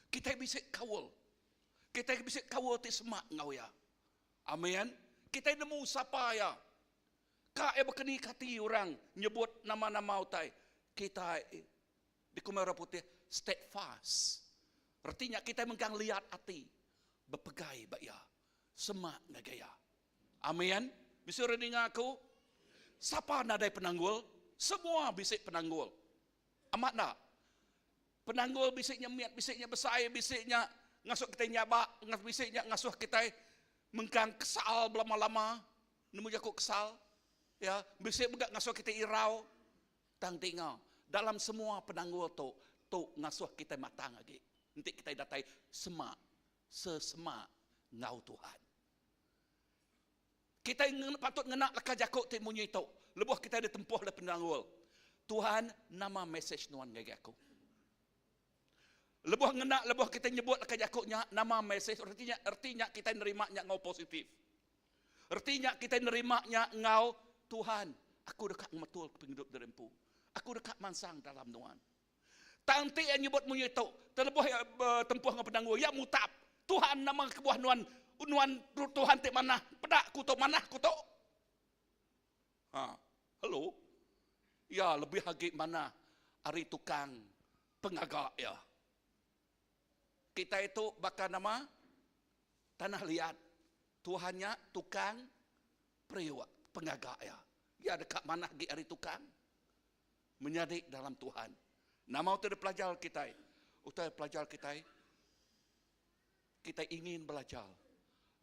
Kitai bisi kaul. Kitai bisi kaul ti semak enggau iya. Amin. Kitai nemu sapa iya. Ka iya bekeni ke ati orang nyebut nama-nama utai kitai dikumbai orang putih steadfast. Reti nya kitai mengkang liat ati bepegai ba iya, semak ngagai iya. Amin. Bisi orang ninga aku? Sapa nadai penanggul? Semua bisi penanggul. Amat enda? Penanggul bisi nya mit, bisi nya besai, bisi nya ngasuh kitai nyabak, bisi nya ngasuh kitai mengkang kesal belama-lama. Nemu jaku kesal? Ya, bisi mega ngasuh kitai irau. Tang dinga, dalam semua penanggul tu, tu ngasuh kitai matang agi enti kitai datai semak sesemak enggau Tuhan. Kitai patut ngena leka jaku ti munyi tu lebuh kitai ditempuh oleh penanggul. Tuhan, nama mesej nuan ngagai aku? Lebuh ngena lebuh kitai nyebut leka jaku nya, nama mesej reti nya reti nya kitai nerima nya enggau positif. Reti nya kitai nerima nya enggau Tuhan, aku deka ngemetulka pengidup diri empu. Aku deka mansang dalam nuan. Tang enti iya nyebut munyi tu, telebuh iya betempuh enggau penanggul, iya mutap, Tuhan nama kebuah nuan nuan Tuhan ti manah, peda ku tu manah ku tu. Ha, hello. Iya lebih agi manah ari tukang pengaga iya. Kitai tu baka nama? Tanah liat. Tuhan nya tukang periuk pengaga iya. Iya deka manah agi ari tukang menyadi dalam Tuhan. Nama utai dipelajar kitai? Utai pelajar kitai, kitai ingin belajar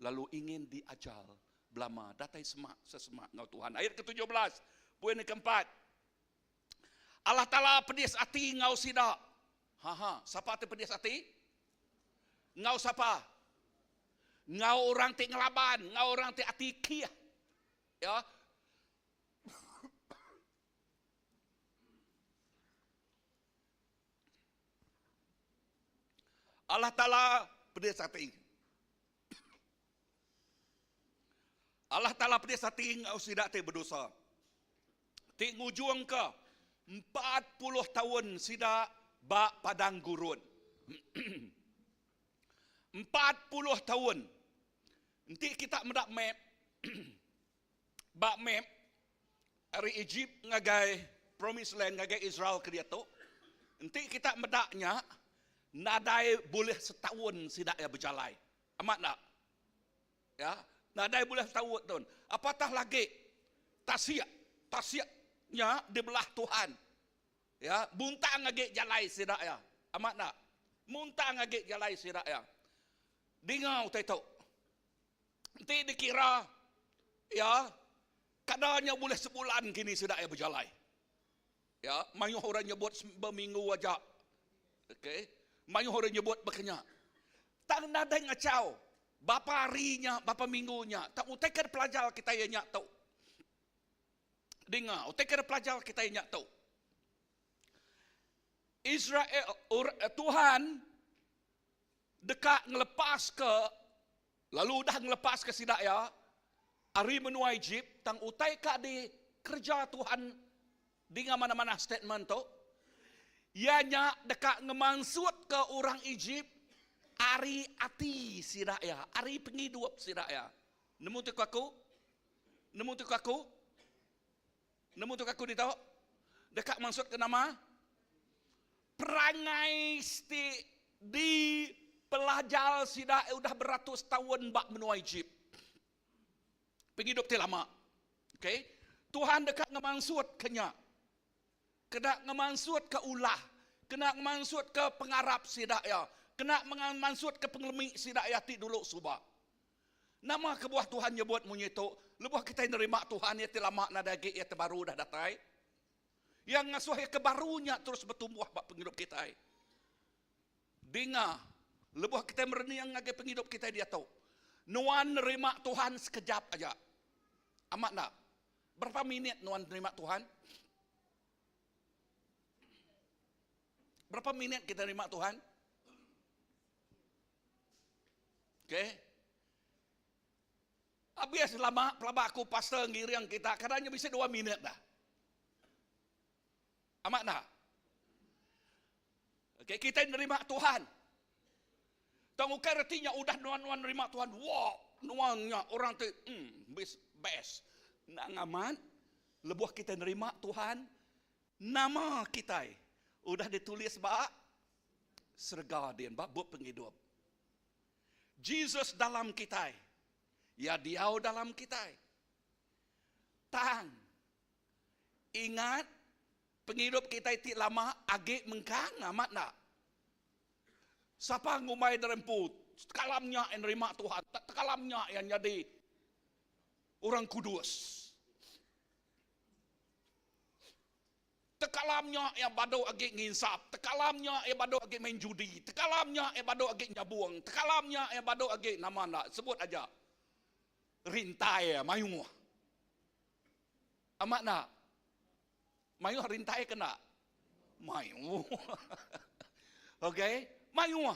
lalu ingin diajar belama datai semak sesemak enggau Tuhan. Ayat ke-17, poin yang keempat. Allah Taala pedis ati enggau sida. Ha ha, sapa ti pedis ati? Enggau sapa? Enggau orang ti ngelaban, enggau orang ti ati kih. Ya. Allah Taala pedis ati. Allah Taala pedis ati enggau sida ti bedosa. Ti ngujungka 40 taun sida ba padang gurun. 40 taun. Enti kita meda map ba map ari Egypt ngagai Promised Land ngagai Israel ke diatu, enti kita meda nya nadai bulih setaun sida iya bejalai. Amat enda? Ya, nadai bulih setaun. Apatah lagi tasik, tasik. nya dibelah Tuhan. Ya, buntang agi jalai sida iya. Amat enda? Muntang agi jalai sida iya. Dinga utai tu. Enti dikira iya, kada nya bulih sebulan kini sida iya bejalai. Ya, mayuh orang nyebut beminggu aja. Okey. Mayuh orang nyebut baka nya. Tang nadai ngachau. Bapa hari nya, bapa minggu nya. Tang utai ke dipelajar kitai iya nya tu. Dinga, utai ke dipelajar kitai nya tu. Israel, Tuhan deka ngelepaska lalu udah ngelepaska sida iya ari menua Ejip tang utai ka dikereja Tuhan dinga manah-manah statement tu iya nya deka ngemansutka orang Ejip ari ati sida iya ari pengidup sida iya. Nemu ti ku aku? Nemu ti ku aku? Nemu tu aku ditu? Deka mansutka nama? Perangai ti dipelajar sida udah beratus taun ba menua Ejip. Pengidup ti lama. Okay. Tuhan deka ngemansutka nya. Kena ngemansutka ulah, kena ngemansutka pengarap sida iya, kena ngemansutka pengelemi sida iya ti dulu suba. Nama kebuah Tuhan nyebut munyi tu? Lebuh kitai nerima Tuhan, iya ti lama nadai agi, iya ti baru udah datai. Iya ngasuh iya ke baru nya terus betumbuh ba pengidup kitai. Dinga, lebuh kitai merening ngagai pengidup kitai diatu, nuan nerima Tuhan sekejap aja. Amat enda? Berapa minit nuan nerima Tuhan? Berapa minit kita nerima Tuhan? Okay. Habis lama pelaba aku pastor ngiring kita kadangnya bisa dua minit dah. Amat dah. Okay, kita nerima Tuhan. Tang ukai reti nya udah nuan-nuan nerima Tuhan. Wah, nuan nya orang ti hmm, best, best. Nang amat, lebuh kita nerima Tuhan, nama kitai udah ditulis ba serega din, ba bup pengidup. Jesus dalam kitai. Iya diau dalam kitai. Tang, ingat pengidup kitai ti lama agi mengkang amat enda? Sapa ngumbai diri empu tekalam nya iya nerima Tuhan, tekalam nya iya nyadi orang kudus. Tekalam nya iya badu agi nginsap, tekalam nya iya badu agi main judi, tekalam nya iya badu agi nyabung, tekalam nya iya badu agi nama enda sebut aja. Rintai iya mayuh. Amat enda? Mayuh rintai ke enda? Mayuh. Okey, mayuh.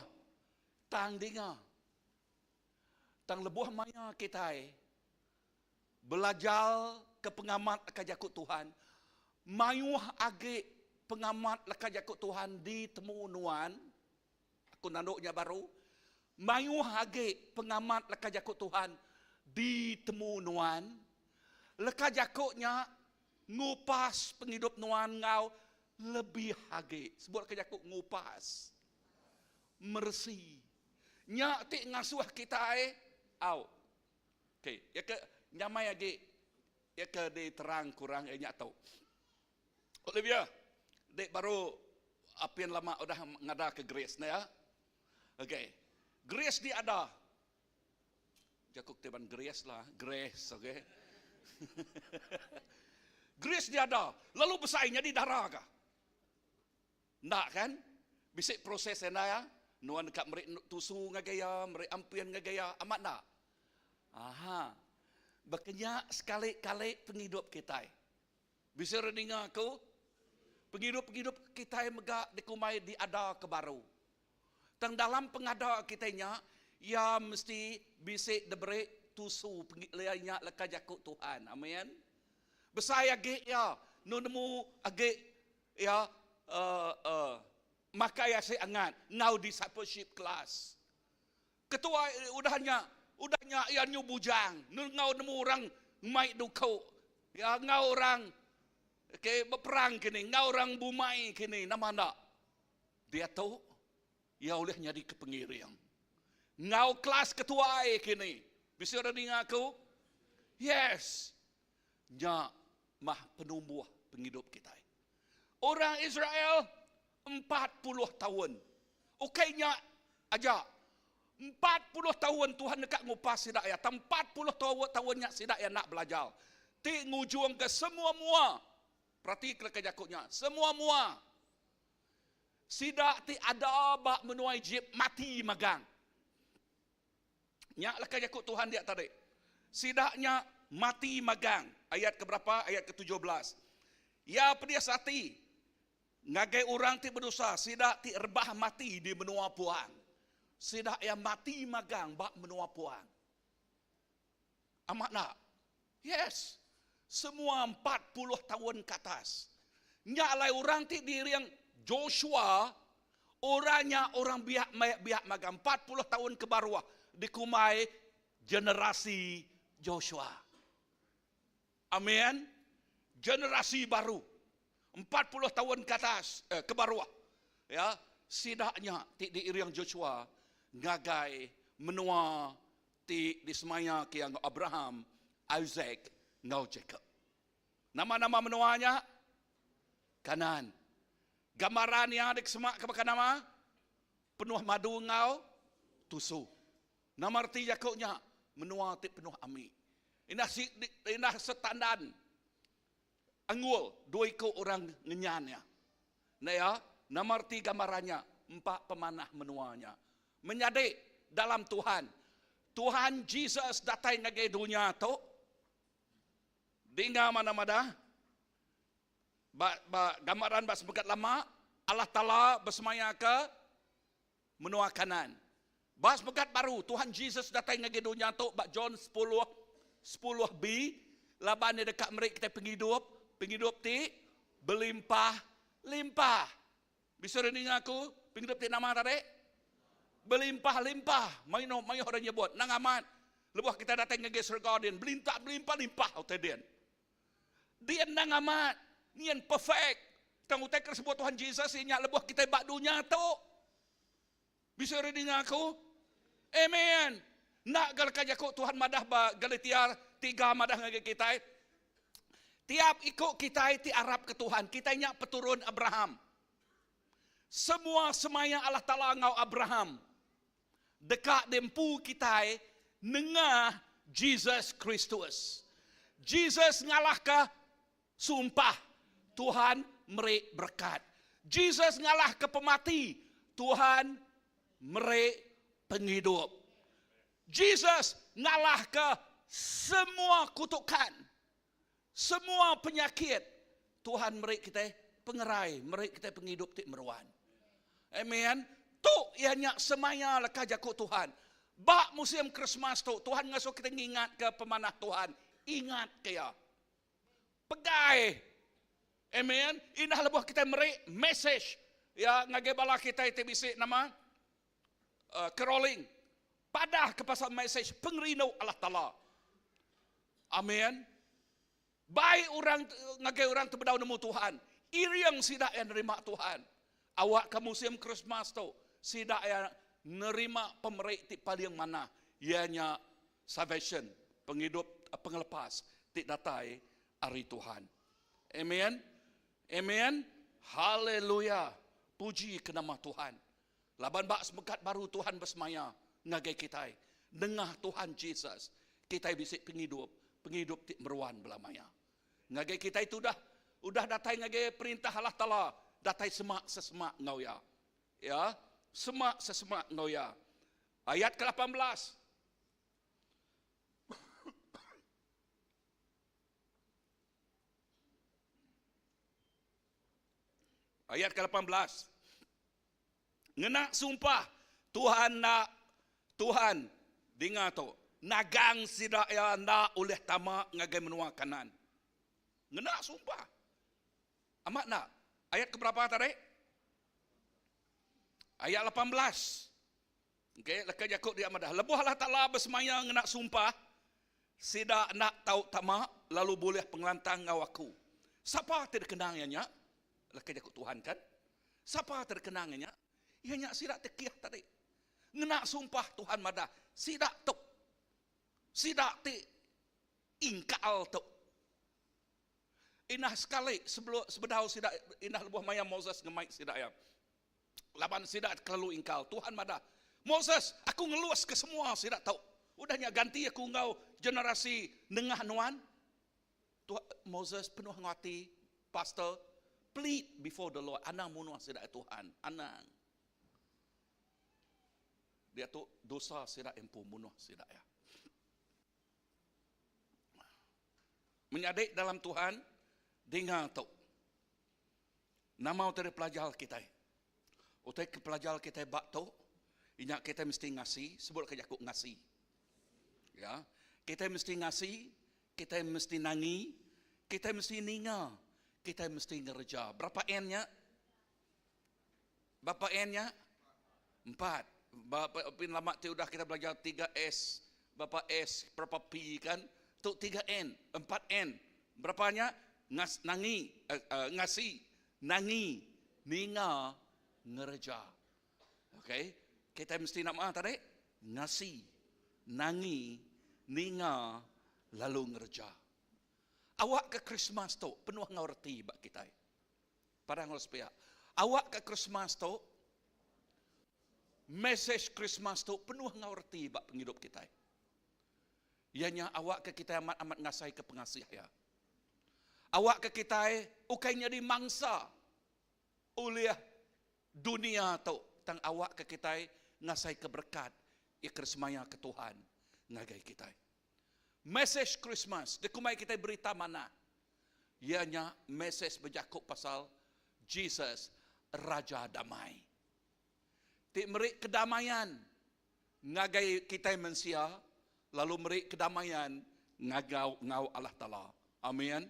Tang dinga. Tang lebuh maya kitai belajar ke pengamat leka jaku Tuhan, mayuh agi pengamat leka jaku Tuhan ditemu nuan, aku nandu nya baru, mayuh agi pengamat leka jaku Tuhan ditemu nuan, leka jaku nya Ngupas pengidup nuan enggau lebih agi. Sebut ke jaku ngupas. Meresi. Nya ti ngasuh kitai au. Okey, iya ke nyamai agi iya ke diterang kurang iya nya tu. Olivia, dek baru apin lama udah ngada ke Grace ne ya. Okey. Grace di ada Jaku ti ban Grace lah, Grace okey. Grace diada lalu besai nyadi dara ka? Enda kan? Bisi proses enda ya? Nuan deka meri tusu ngagai iya, meri ampin ngagai iya, amat enda? Aha. Baka nya sekali-kali pengidup kitai. Bisi orang ninga aku? Pengidup-pengidup kitai mega dikumbai diada ke baru. Tang dalam pengada kitai nya, iya mesti bisi diberi tusu iya nya leka jaku Tuhan. Amen. Besai agi iya nu nemu agi iya uh, uh, makai asi angat enggau discipleship class. Ketua udah nya, udah nya iya nyu bujang, nu enggau nemu orang mai duku. Iya enggau orang okay, beperang kini, enggau orang bumai kini, nama enda. Diatu, iya ulih nyadika pengiring. Enggau kelas ketuai kini. Bisi orang ninga aku? Yes! Nya mah penumbuh. pengidup kitai. Orang Israel 40 taun. Ukai nya aja. 40 taun Tuhan deka ngupas sida iya. Tang 40 taun nya sida iya enda belajar. Ti ngujungka semua mua, peratika leka jaku nya, semua mua sida ti ada ba menua Ejip mati magang. Nya leka jaku Tuhan dia tadi. Sida nya mati magang. Ayat ke berapa? Ayat ke 17. Iya pedis ati ngagai orang ti bedosa, sida ti rebah mati di menua puang. Sida iya mati magang ba menua puang. Amat enda? Yes. Semua 40 taun ke atas. Nya alai orang ti diiring Joshua, orang nya orang biak biak magang 40 taun ke baruh dikumbai generasi Joshua. Amin. Generasi baru. 40 taun ke atas eh, ke baruh. Ya, sida nya ti diiring Joshua ngagai menua ti disemaya ke iya enggau Abraham, Isaac enggau Jacob. Nama-nama menua nya? Kanaan. Gambaran iya dikesemak ke baka nama? Penuh madu enggau tusu. Nama reti jaku nya? Menua ti penuh ami. Indah si indah setandan angul dua iku orang ngenyan iya. Enda iya? Nama reti gambaran nya? Empa pemanah menua nya. Menyadi dalam Tuhan. Tuhan Jesus datai ngagai dunya tu. Dinga mana madah? Ba, ba gambaran ba semegat lama, Allah Taala besemaya ke menua Kanaan. Ba semegat baru, Tuhan Jesus datai ngagai dunya tu ba John 10, 10b, laban iya deka meri kitai pengidup, pengidup ti belimpah-limpah. Bisi orang ninga aku, pengidup ti nama tadi? Belimpah-limpah. Mayuh mayuh orang nyebut, nang amat. Lebuh kita datai ngagai serega din, belimpah belimpah-limpah utai din. Dia endang amat, nyin perfect. Tang utai ke disebut Tuhan Jesus iya nya lebuh kitai ba dunya tu. Bisi orang ninga aku? Amen. Enda ga leka jaku Tuhan madah ba Galatia tiga madah ngagai kitai. Tiap iku kitai ti arap ke Tuhan, kitai nya peturun Abraham. Semua semaya Allah Taala enggau Abraham deka diempu kitai nengah Jesus Kristus. Jesus ngalahka sumpah, Tuhan meri berekat. Jesus ngalahka pemati, Tuhan meri pengidup. Jesus ngalahka semua kutukan, semua penyakit. Tuhan meri kitai pengerai, meri kitai pengidup ti meruan. Amen. Tu iya nya semaya leka jaku Tuhan. Ba musim Krismas tu, Tuhan ngasuh kitai ngingatka pemanah Tuhan. Ingatka iya. Pegai. Amen. Indah lebuh kitai meri message ya ngagai bala kitai ti bisi nama uh, caroling. Padah ke pasal message pengerindu Allah Taala. Amen. Bai orang ngagai orang ti bedau nemu Tuhan. Iring sida iya nerima Tuhan. Awakka musim Krismas tu sida iya nerima pemeri ti paling manah iya nya salvation, pengidup pengelepas ti datai ari Tuhan. Amen. Amen. Haleluya. Puji ke nama Tuhan. Laban ba semekat baru Tuhan besemaya ngagai kitai, nengah Tuhan Jesus, kitai bisi pengidup, pengidup ti meruan belama iya. Ngagai kitai tu udah udah datai ngagai perintah Allah Taala, datai semak sesemak enggau iya. Ya, semak sesemak enggau iya. Ayat ke-18. Ayat ke-18. Ngena sumpah Tuhan enda Tuhan dinga tu nagang sida iya enda ulih tama ngagai menua Kanaan. Ngena sumpah. Amat enda? Ayat ke berapa tadi? Ayat 18. Okey, leka jaku dia madah, lebuh Allah Taala besemaya ngena sumpah, sida enda tau tama lalu bulih pengelantang enggau aku. Sapa ti dikenang iya nya? Leka jaku Tuhan kan? Sapa ti dikenang iya nya? Iya nya sida ti kih tadi. Ngena sumpah Tuhan madah, sida tu sida ti ingkal tu. Inah sekali sebelu sebedau sida inah lebuh maya Moses ngemai sida iya. Laban sida kelalu ingkal. Tuhan madah, Moses, aku ngeluska semua sida tu. Udah nya ganti aku enggau generasi nengah nuan. Tuhan, Moses penuh enggau ati, pastor, plead before the Lord, anang munuh sida Tuhan, anang. Diatu dosa sida empu munuh sida iya. Menyadi dalam Tuhan, dinga tu. Nama utai dipelajar kitai? Utai ke pelajar kitai ba tu, inya kitai mesti ngasi, sebut ke jaku ngasi. Ya, kitai mesti ngasi, kitai mesti nangi, kitai mesti ninga, kitai mesti ngereja. Berapa N nya? Berapa N nya? Empat. Ba pin lama ti udah kita belajar 3S, berapa S, berapa P kan? Tu 3N, 4N. Berapa nya? Ngas, nangi, uh, uh, ngasi, nangi, ninga, ngereja. Okey, kita mesti nak maaf tadi? Ngasi, nangi, ninga, lalu ngereja. Awak ke Christmas tu penuh ngau reti ba kitai. Padang enggau sepiak. Awak ke Krismas tu, mesej Krismas tu penuh enggau reti ba pengidup kitai. Iya nya awak ke kitai amat-amat ngasai ke pengasih iya. Awak ke kitai ukai nyadi mangsa ulih dunia tu tang awak ke kitai ngasai ke berekat iya ke semaya ke Tuhan ngagai kitai. Mesej Krismas dikumbai kitai berita manah. Iya nya mesej bejaku pasal Jesus Raja Damai ti meri kedamaian ngagai kitai mensia lalu meri kedamaian ngagau enggau Allah Taala. Amin.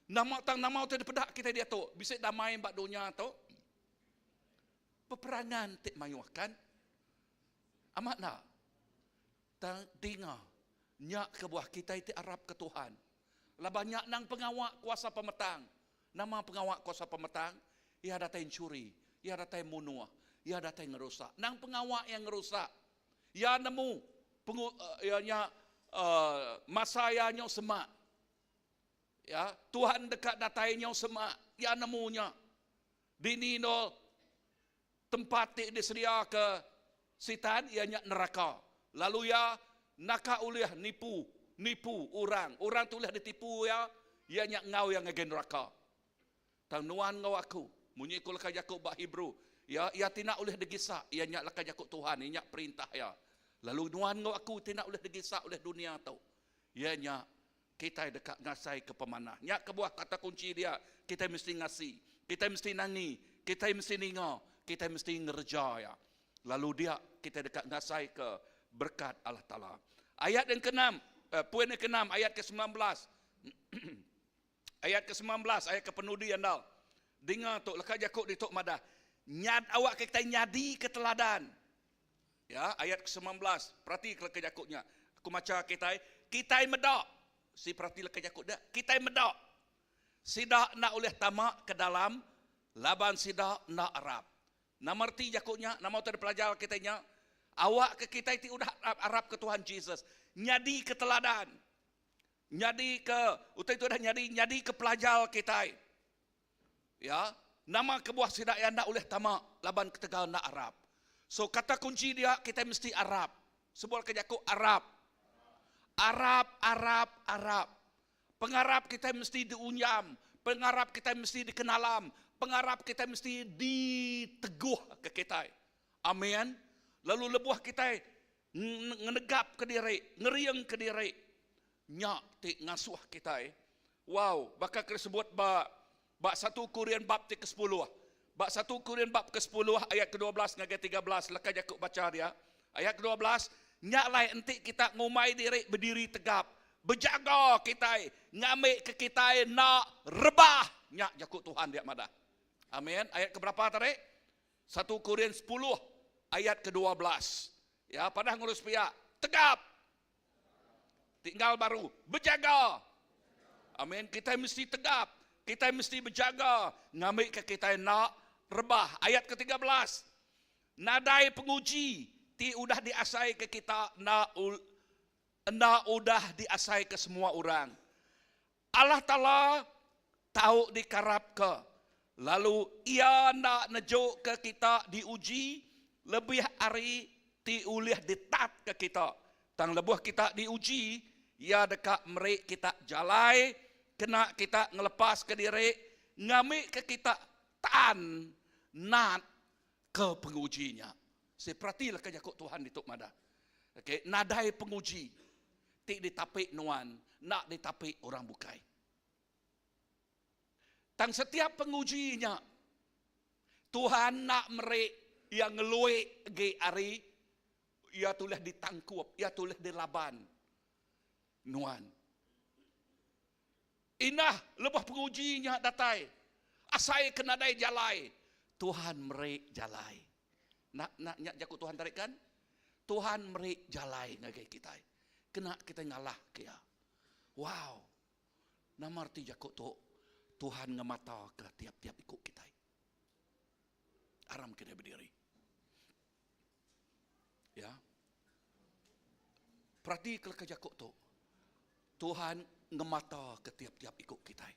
Nama tang nama utai dipeda kitai diatu bisi damai ba dunya tu? Peperangan ti mayuh kan? Amat enda? Tang dinga, nya kebuah kitai ti arapka Tuhan. Laban nya nang pengawa kuasa pemetang. Nama pengawa kuasa pemetang? Iya datai enchuri, iya datai munuh, iya datai ngerusak. Nang pengawa iya ngerusak. Iya nemu pengu iya nya uhh masa iya nyau semak. Ya, Tuhan deka datai nyau semak. Iya nemu nya. Dini endur Tempat ti disediaka Sitan iya nya neraka. Lalu iya naka ulih nipu nipu orang. Orang ti ulih ditipu iya, iya nya enggau iya ngagai neraka. Tang nuan enggau aku, munyi ku leka jaku ba Hebrew, iya iya ti enda ulih digisa, iya nya leka jaku Tuhan, iya nya perintah iya. Lalu nuan enggau aku ti enda ulih digisa ulih dunia tu, iya nya Kitai deka ngasaika pemanah. Nya kebuah kata kunchi dia, kitai mesti ngasi, kitai mesti nangi, kitai mesti ninga, kitai mesti ngereja iya. Lalu dia kitai deka ngasaika berekat Allah Taala. Ayat yang keenam, eh, poin yang keenam, ayat ke-19. ayat ke-19, ayat ke-penudi andal. Dinga tu leka jaku ditu madah, nyad awak kitai nyadi ke teladan. Ya, ayat ke-19, perati ke leka jaku nya. Aku macha kitai, kitai meda. Si perati leka jaku dia, kitai meda. Sida enda ulih tama ke dalam laban sida enda arap. Nama reti jaku nya? Nama utai dipelajar kitai nya? Awakka kitai ti udah arap ke Tuhan Jesus nyadi ke teladan. Nyadi ke utai ti udah nyadi, nyadi ke pelajar kitai. Ya, nama kebuah sida iya enda ulih tama laban ketegal enda arap. So kata kunci dia kitai mesti arap. Sebut ke jaku arap. Arap, arap, arap. Pengarap kitai mesti diunjam, pengarap kitai mesti dikenalam, pengarap kitai mesti diteguh ke kitai. Amin. Lalu lebuh kitai ngenegap ke diri, ngering ke diri, Nya ti ngasuh kitai. Wow, baka ke disebut ba ba satu Korin bab ti kesepuluh. Ba satu Korin bab kesepuluh ayat ke-12 ngagai 13 leka jaku bacha dia. Ayat ke-12, Nya alai enti kita ngumbai diri bediri tegap, bejaga kitai ngambika kitai enda rebah. Nya jaku Tuhan dia madah. Amin. Ayat ke berapa tadi? Satu Korin sepuluh ayat ke-12. Ya, padah ngurus pia. Tegap. Tinggal baru bejaga. Amin. Kitai mesti tegap. Kitai mesti bejaga ngambika kitai enda rebah. Ayat ke-13. Nadai penguji ti udah diasaika kita enda enda udah diasaika semua orang. Allah Taala. Tau dikarapka, lalu Iya enda nejuka kita diuji lebih ari ti ulih ditatka kita. Tang lebuh kita diuji, Iya deka meri kita jalai kena kita ngelepaska diri ngambika kita tan nat ke penguji nya. Seperati leka jaku Tuhan ditu madah. Okay, nadai penguji ti ditapi nuan enda ditapi orang bukai. Tang setiap penguji nya, Tuhan enda meri iya ngelui agi ari iya tulih ditangkup, iya tulih dilaban nuan. Indah lebuh penguji nya datai, asai ke nadai jalai, Tuhan meri jalai. Nak nak nya jaku Tuhan tadi kan? Tuhan meri jalai ngagai kitai. Kena kitai ngalah ke iya. Wow. Nama reti jaku tu? Tuhan ngemata ke tiap-tiap iku kitai. Aram kitai bediri. Ya. Perati ke leka jaku tu. Tuhan ngemata ke tiap-tiap iku kitai.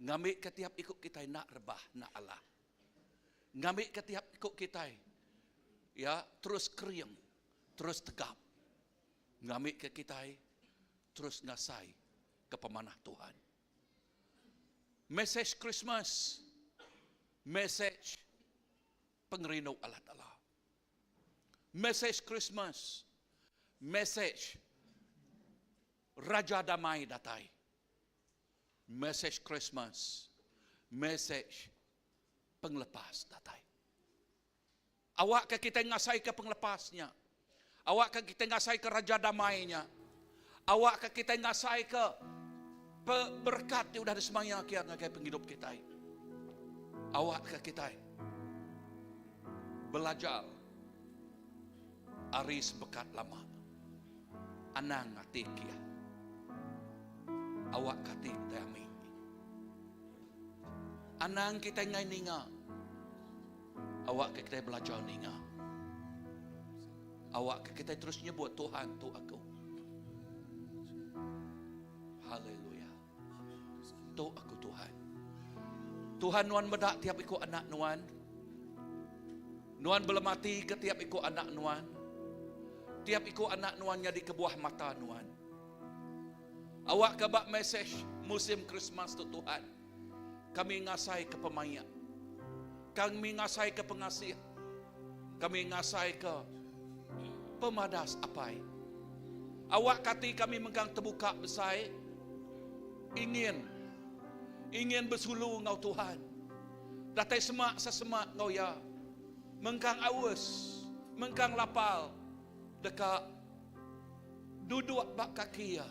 Ngambi ke tiap iku kitai nak rebah, nak alah. Ngambi ke tiap iku kitai ya terus kering, terus tegap. Ngambi ke kitai terus ngasai ke pemanah Tuhan. Message Christmas, message pengerindu Allah Taala. Message Christmas, message Raja Damai datai. Message Christmas, message pengelepas datai. Awakka kitai ngasaika pengelepas nya. Awakka kitai ngasaika Raja Damai nya. Awakka kitai ngasaika berekat ti udah disemaya Iya ngagai pengidup kitai. Awakka kitai belajar ari sempekat lama. Anang ati kiah. Awakka ati kitai ami. Anang kitai enggai ninga. Awakka kitai belajar ninga. Awakka kitai terus nyebut Tuhan tu aku. Haleluya. Tu aku Tuhan. Tuhan nuan meda tiap iku anak nuan. Nuan belemati ke tiap iku anak nuan. Tiap iku anak nuan nyadi kebuah mata nuan. Awakka ba mesej musim Krismas tu Tuhan, kami ngasaika pemaik, kami ngasaika pengasih, kami ngasaika pemadas Apai. Awakka ati kami mengkang tebuka besai ingin ingin besulu enggau Tuhan. Datai semak sesemak enggau Iya. Mengkang aus, mengkang lapar deka duduk ba kaki iya.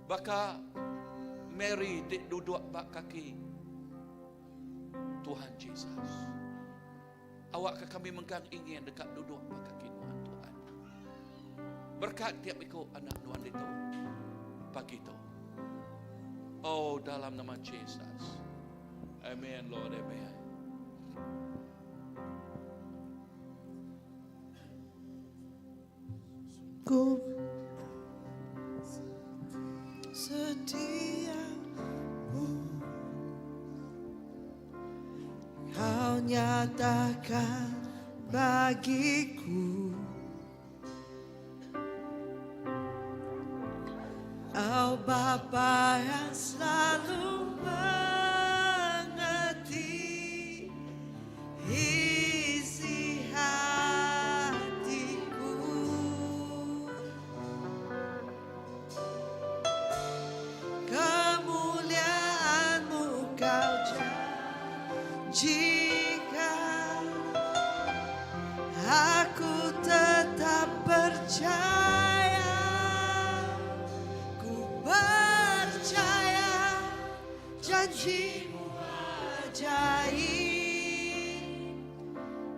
Baka Mary ti duduk ba kaki Tuhan Jesus. Awakka kami mengkang ingin deka duduk ba kaki Nuan Tuhan. Berkat tiap iku anak Nuan ditu pagi tu. Oh dalam nama Jesus. Amen Lord, amen. Ku setiamu Kau nyatakan bagiku Kau Bapa yang selalu mengerti Isi hatiku Kemuliaanmu kau janjikan Aku tetap percaya Ku percaya Janjimu ajaib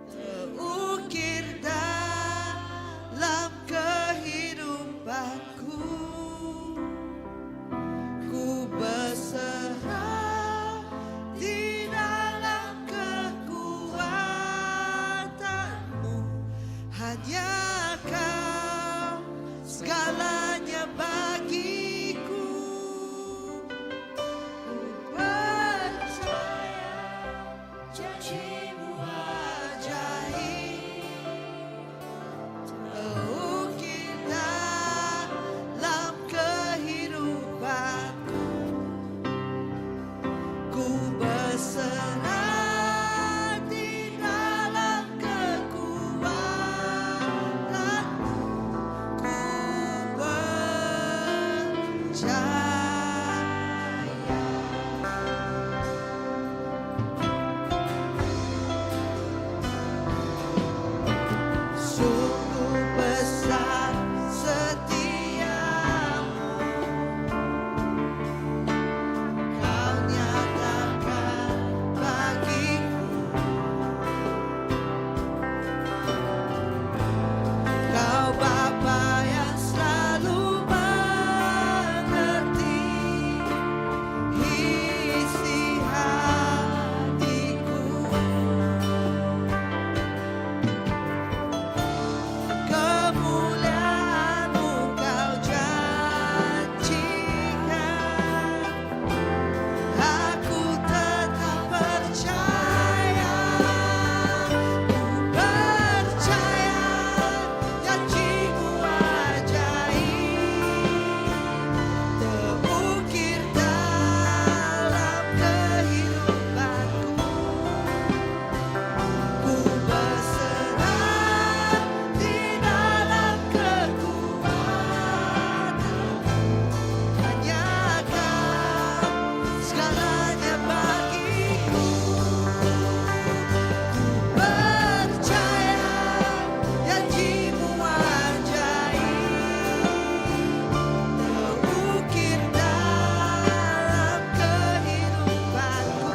terukir dalam kehidupanku. Ku berserah di dalam kekuatanmu. Hanya kau segalanya bagiku. Sungguh besar setiamu, Kau nyatakan bagiku. Kau Bapa yang selalu mengerti isi hatiku. Kemuliaanmu kau janjikan, aku tetap percaya. Ku percaya janjimu ajaib, terukir dalam kehidupanku. Ku berserah di dalam kekuatan. Hanya kau segalanya bagiku. Ku percaya janjimu ajaib, terukir dalam kehidupanku.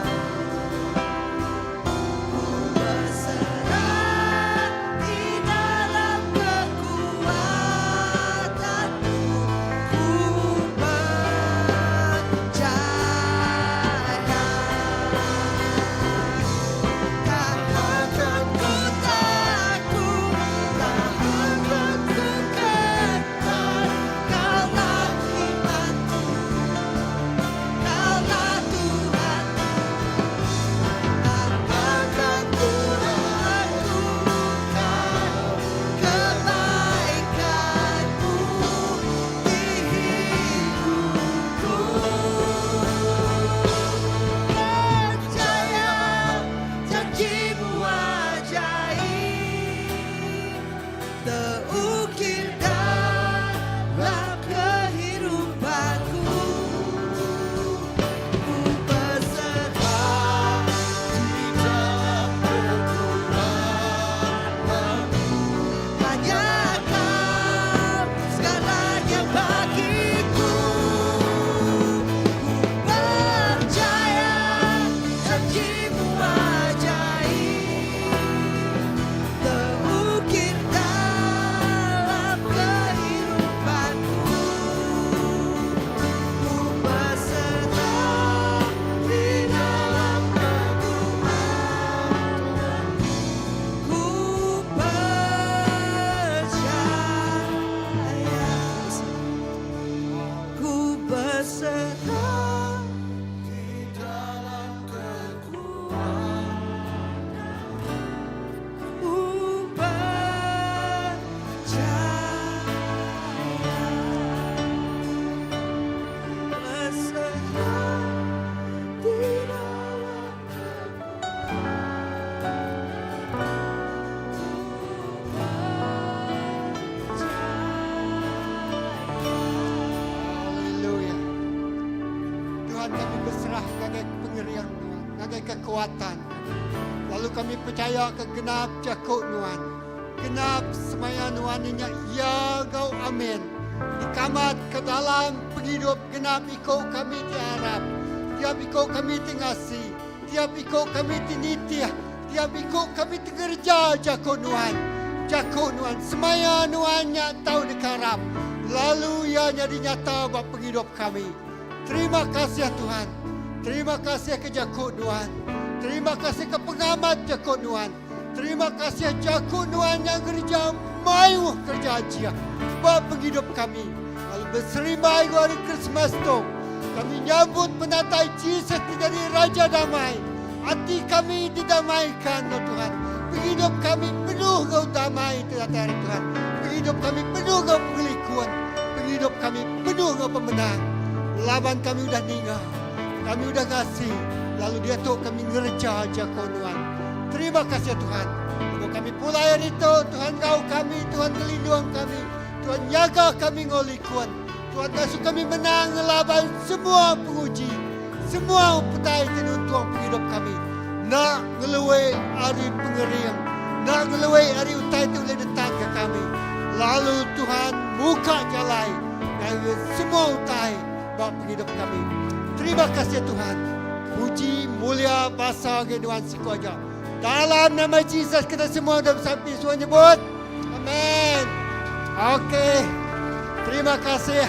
Ku berserah di dalam kekuatanmu. Ku percaya. Tak akan ku takut, tak akan ku gentar. Kaulah imanku, kaulah Tuhanku. Tak akan ku ragukan kebaikanmu di hidupku. Percaya janjimu ajaib, terukir dalam kehidupanku. Ku berserah Di dalam kekuatanmu. Hanya kau segalanya bagiku. Ku percaya janjimu ajaib, terukir dalam kehidupanku. Ku berserah di dalam kekuatanmu. Ku percaya, ku berserah Di dalam kekuatan. Ku percaya, berserah di dalam Ku percaya. Haleluya. Tuhan kami berserah ngagai pengering Tuhan, ngagai kekuatan. Lalu kami percaya ke genap jakuk Tuhan. Genap semaya Tuhan nya ya gau amin. Dikamat ke dalam penghidup genap ikut kami tiarap. Tiap ikut kami tengasi. Tiap ikut kami tinitiah. Tiap ikut kami terkerja jakuk Tuhan. Jakuk Tuhan. Semaya Tuhan nya tahu dikarap. Lalu ia jadi nyata buat penghidup kami. Terima kasih Tuhan. Terima kasih ke Jakub Tuhan. Terima kasih ke pengamat Jakub Tuhan. Terima kasih Jakub Tuhan yang kerja mayuh kerja aja buat penghidup kami. Lalu berserimbai hari Christmas tu. Kami nyambut penatai Jesus menjadi Raja Damai. Hati kami didamaikan, oh Tuhan. Penghidup kami penuh kau damai hari Tuhan. Penghidup kami penuh kau pengelikuan. Penghidup kami penuh kau pemenang. Laban kami udah ninga. Kami udah kasih. Lalu dia tu kami ngerja aja kau Tuhan. Terima kasih Tuhan. Untuk kami pulai hari itu, Tuhan kau kami, Tuhan kelindung kami. Tuhan jaga kami ngolikuan. Tuhan ngasuh kami menang ngelaban semua penguji, semua utai ti nuntung pengidup kami. Enda ngelui ari pengering, enda ngelui ari utai ti ulih ditanka kami. Lalu Tuhan muka jalai ngagai semua utai ba pengidup kami. Terima kasih Tuhan. Puji, mulia, basa ngagai Nuan siku aja. Dalam nama Jesus kita semua udah besampi semua nyebut. Amen. Okey. Terima kasih.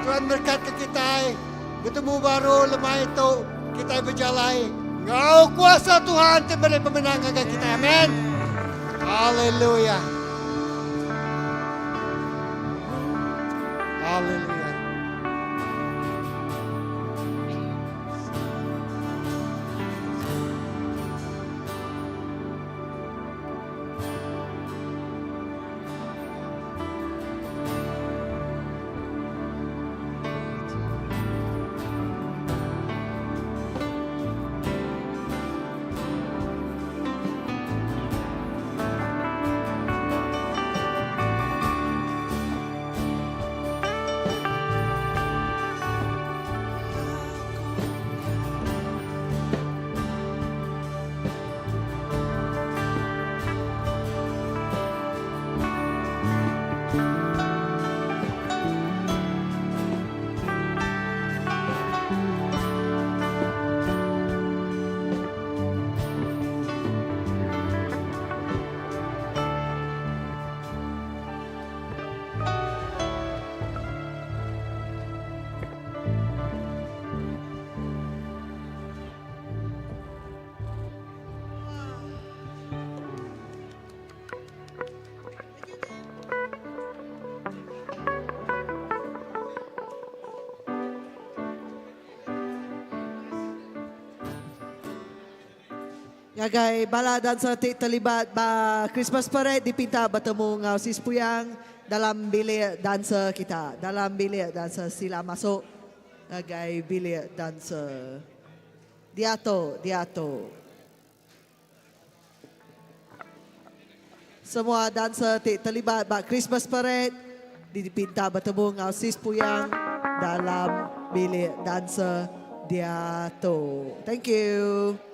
Tuhan berkat ke kita. Betemu baru lemai tu kita berjalai ngau kuasa Tuhan ti beri pemenang ngagai kita. Amen. Haleluya. Haleluya. Ngagai bala dancer ti terlibat ba Christmas Parade dipinta betemu enggau Sis Puyang dalam bilik dancer kita. Dalam bilik dancer sila masuk ngagai bilik dancer. Diatu, diatu. Semua dancer ti terlibat ba Christmas Parade dipinta betemu enggau Sis Puyang dalam bilik dancer diatu. Thank you.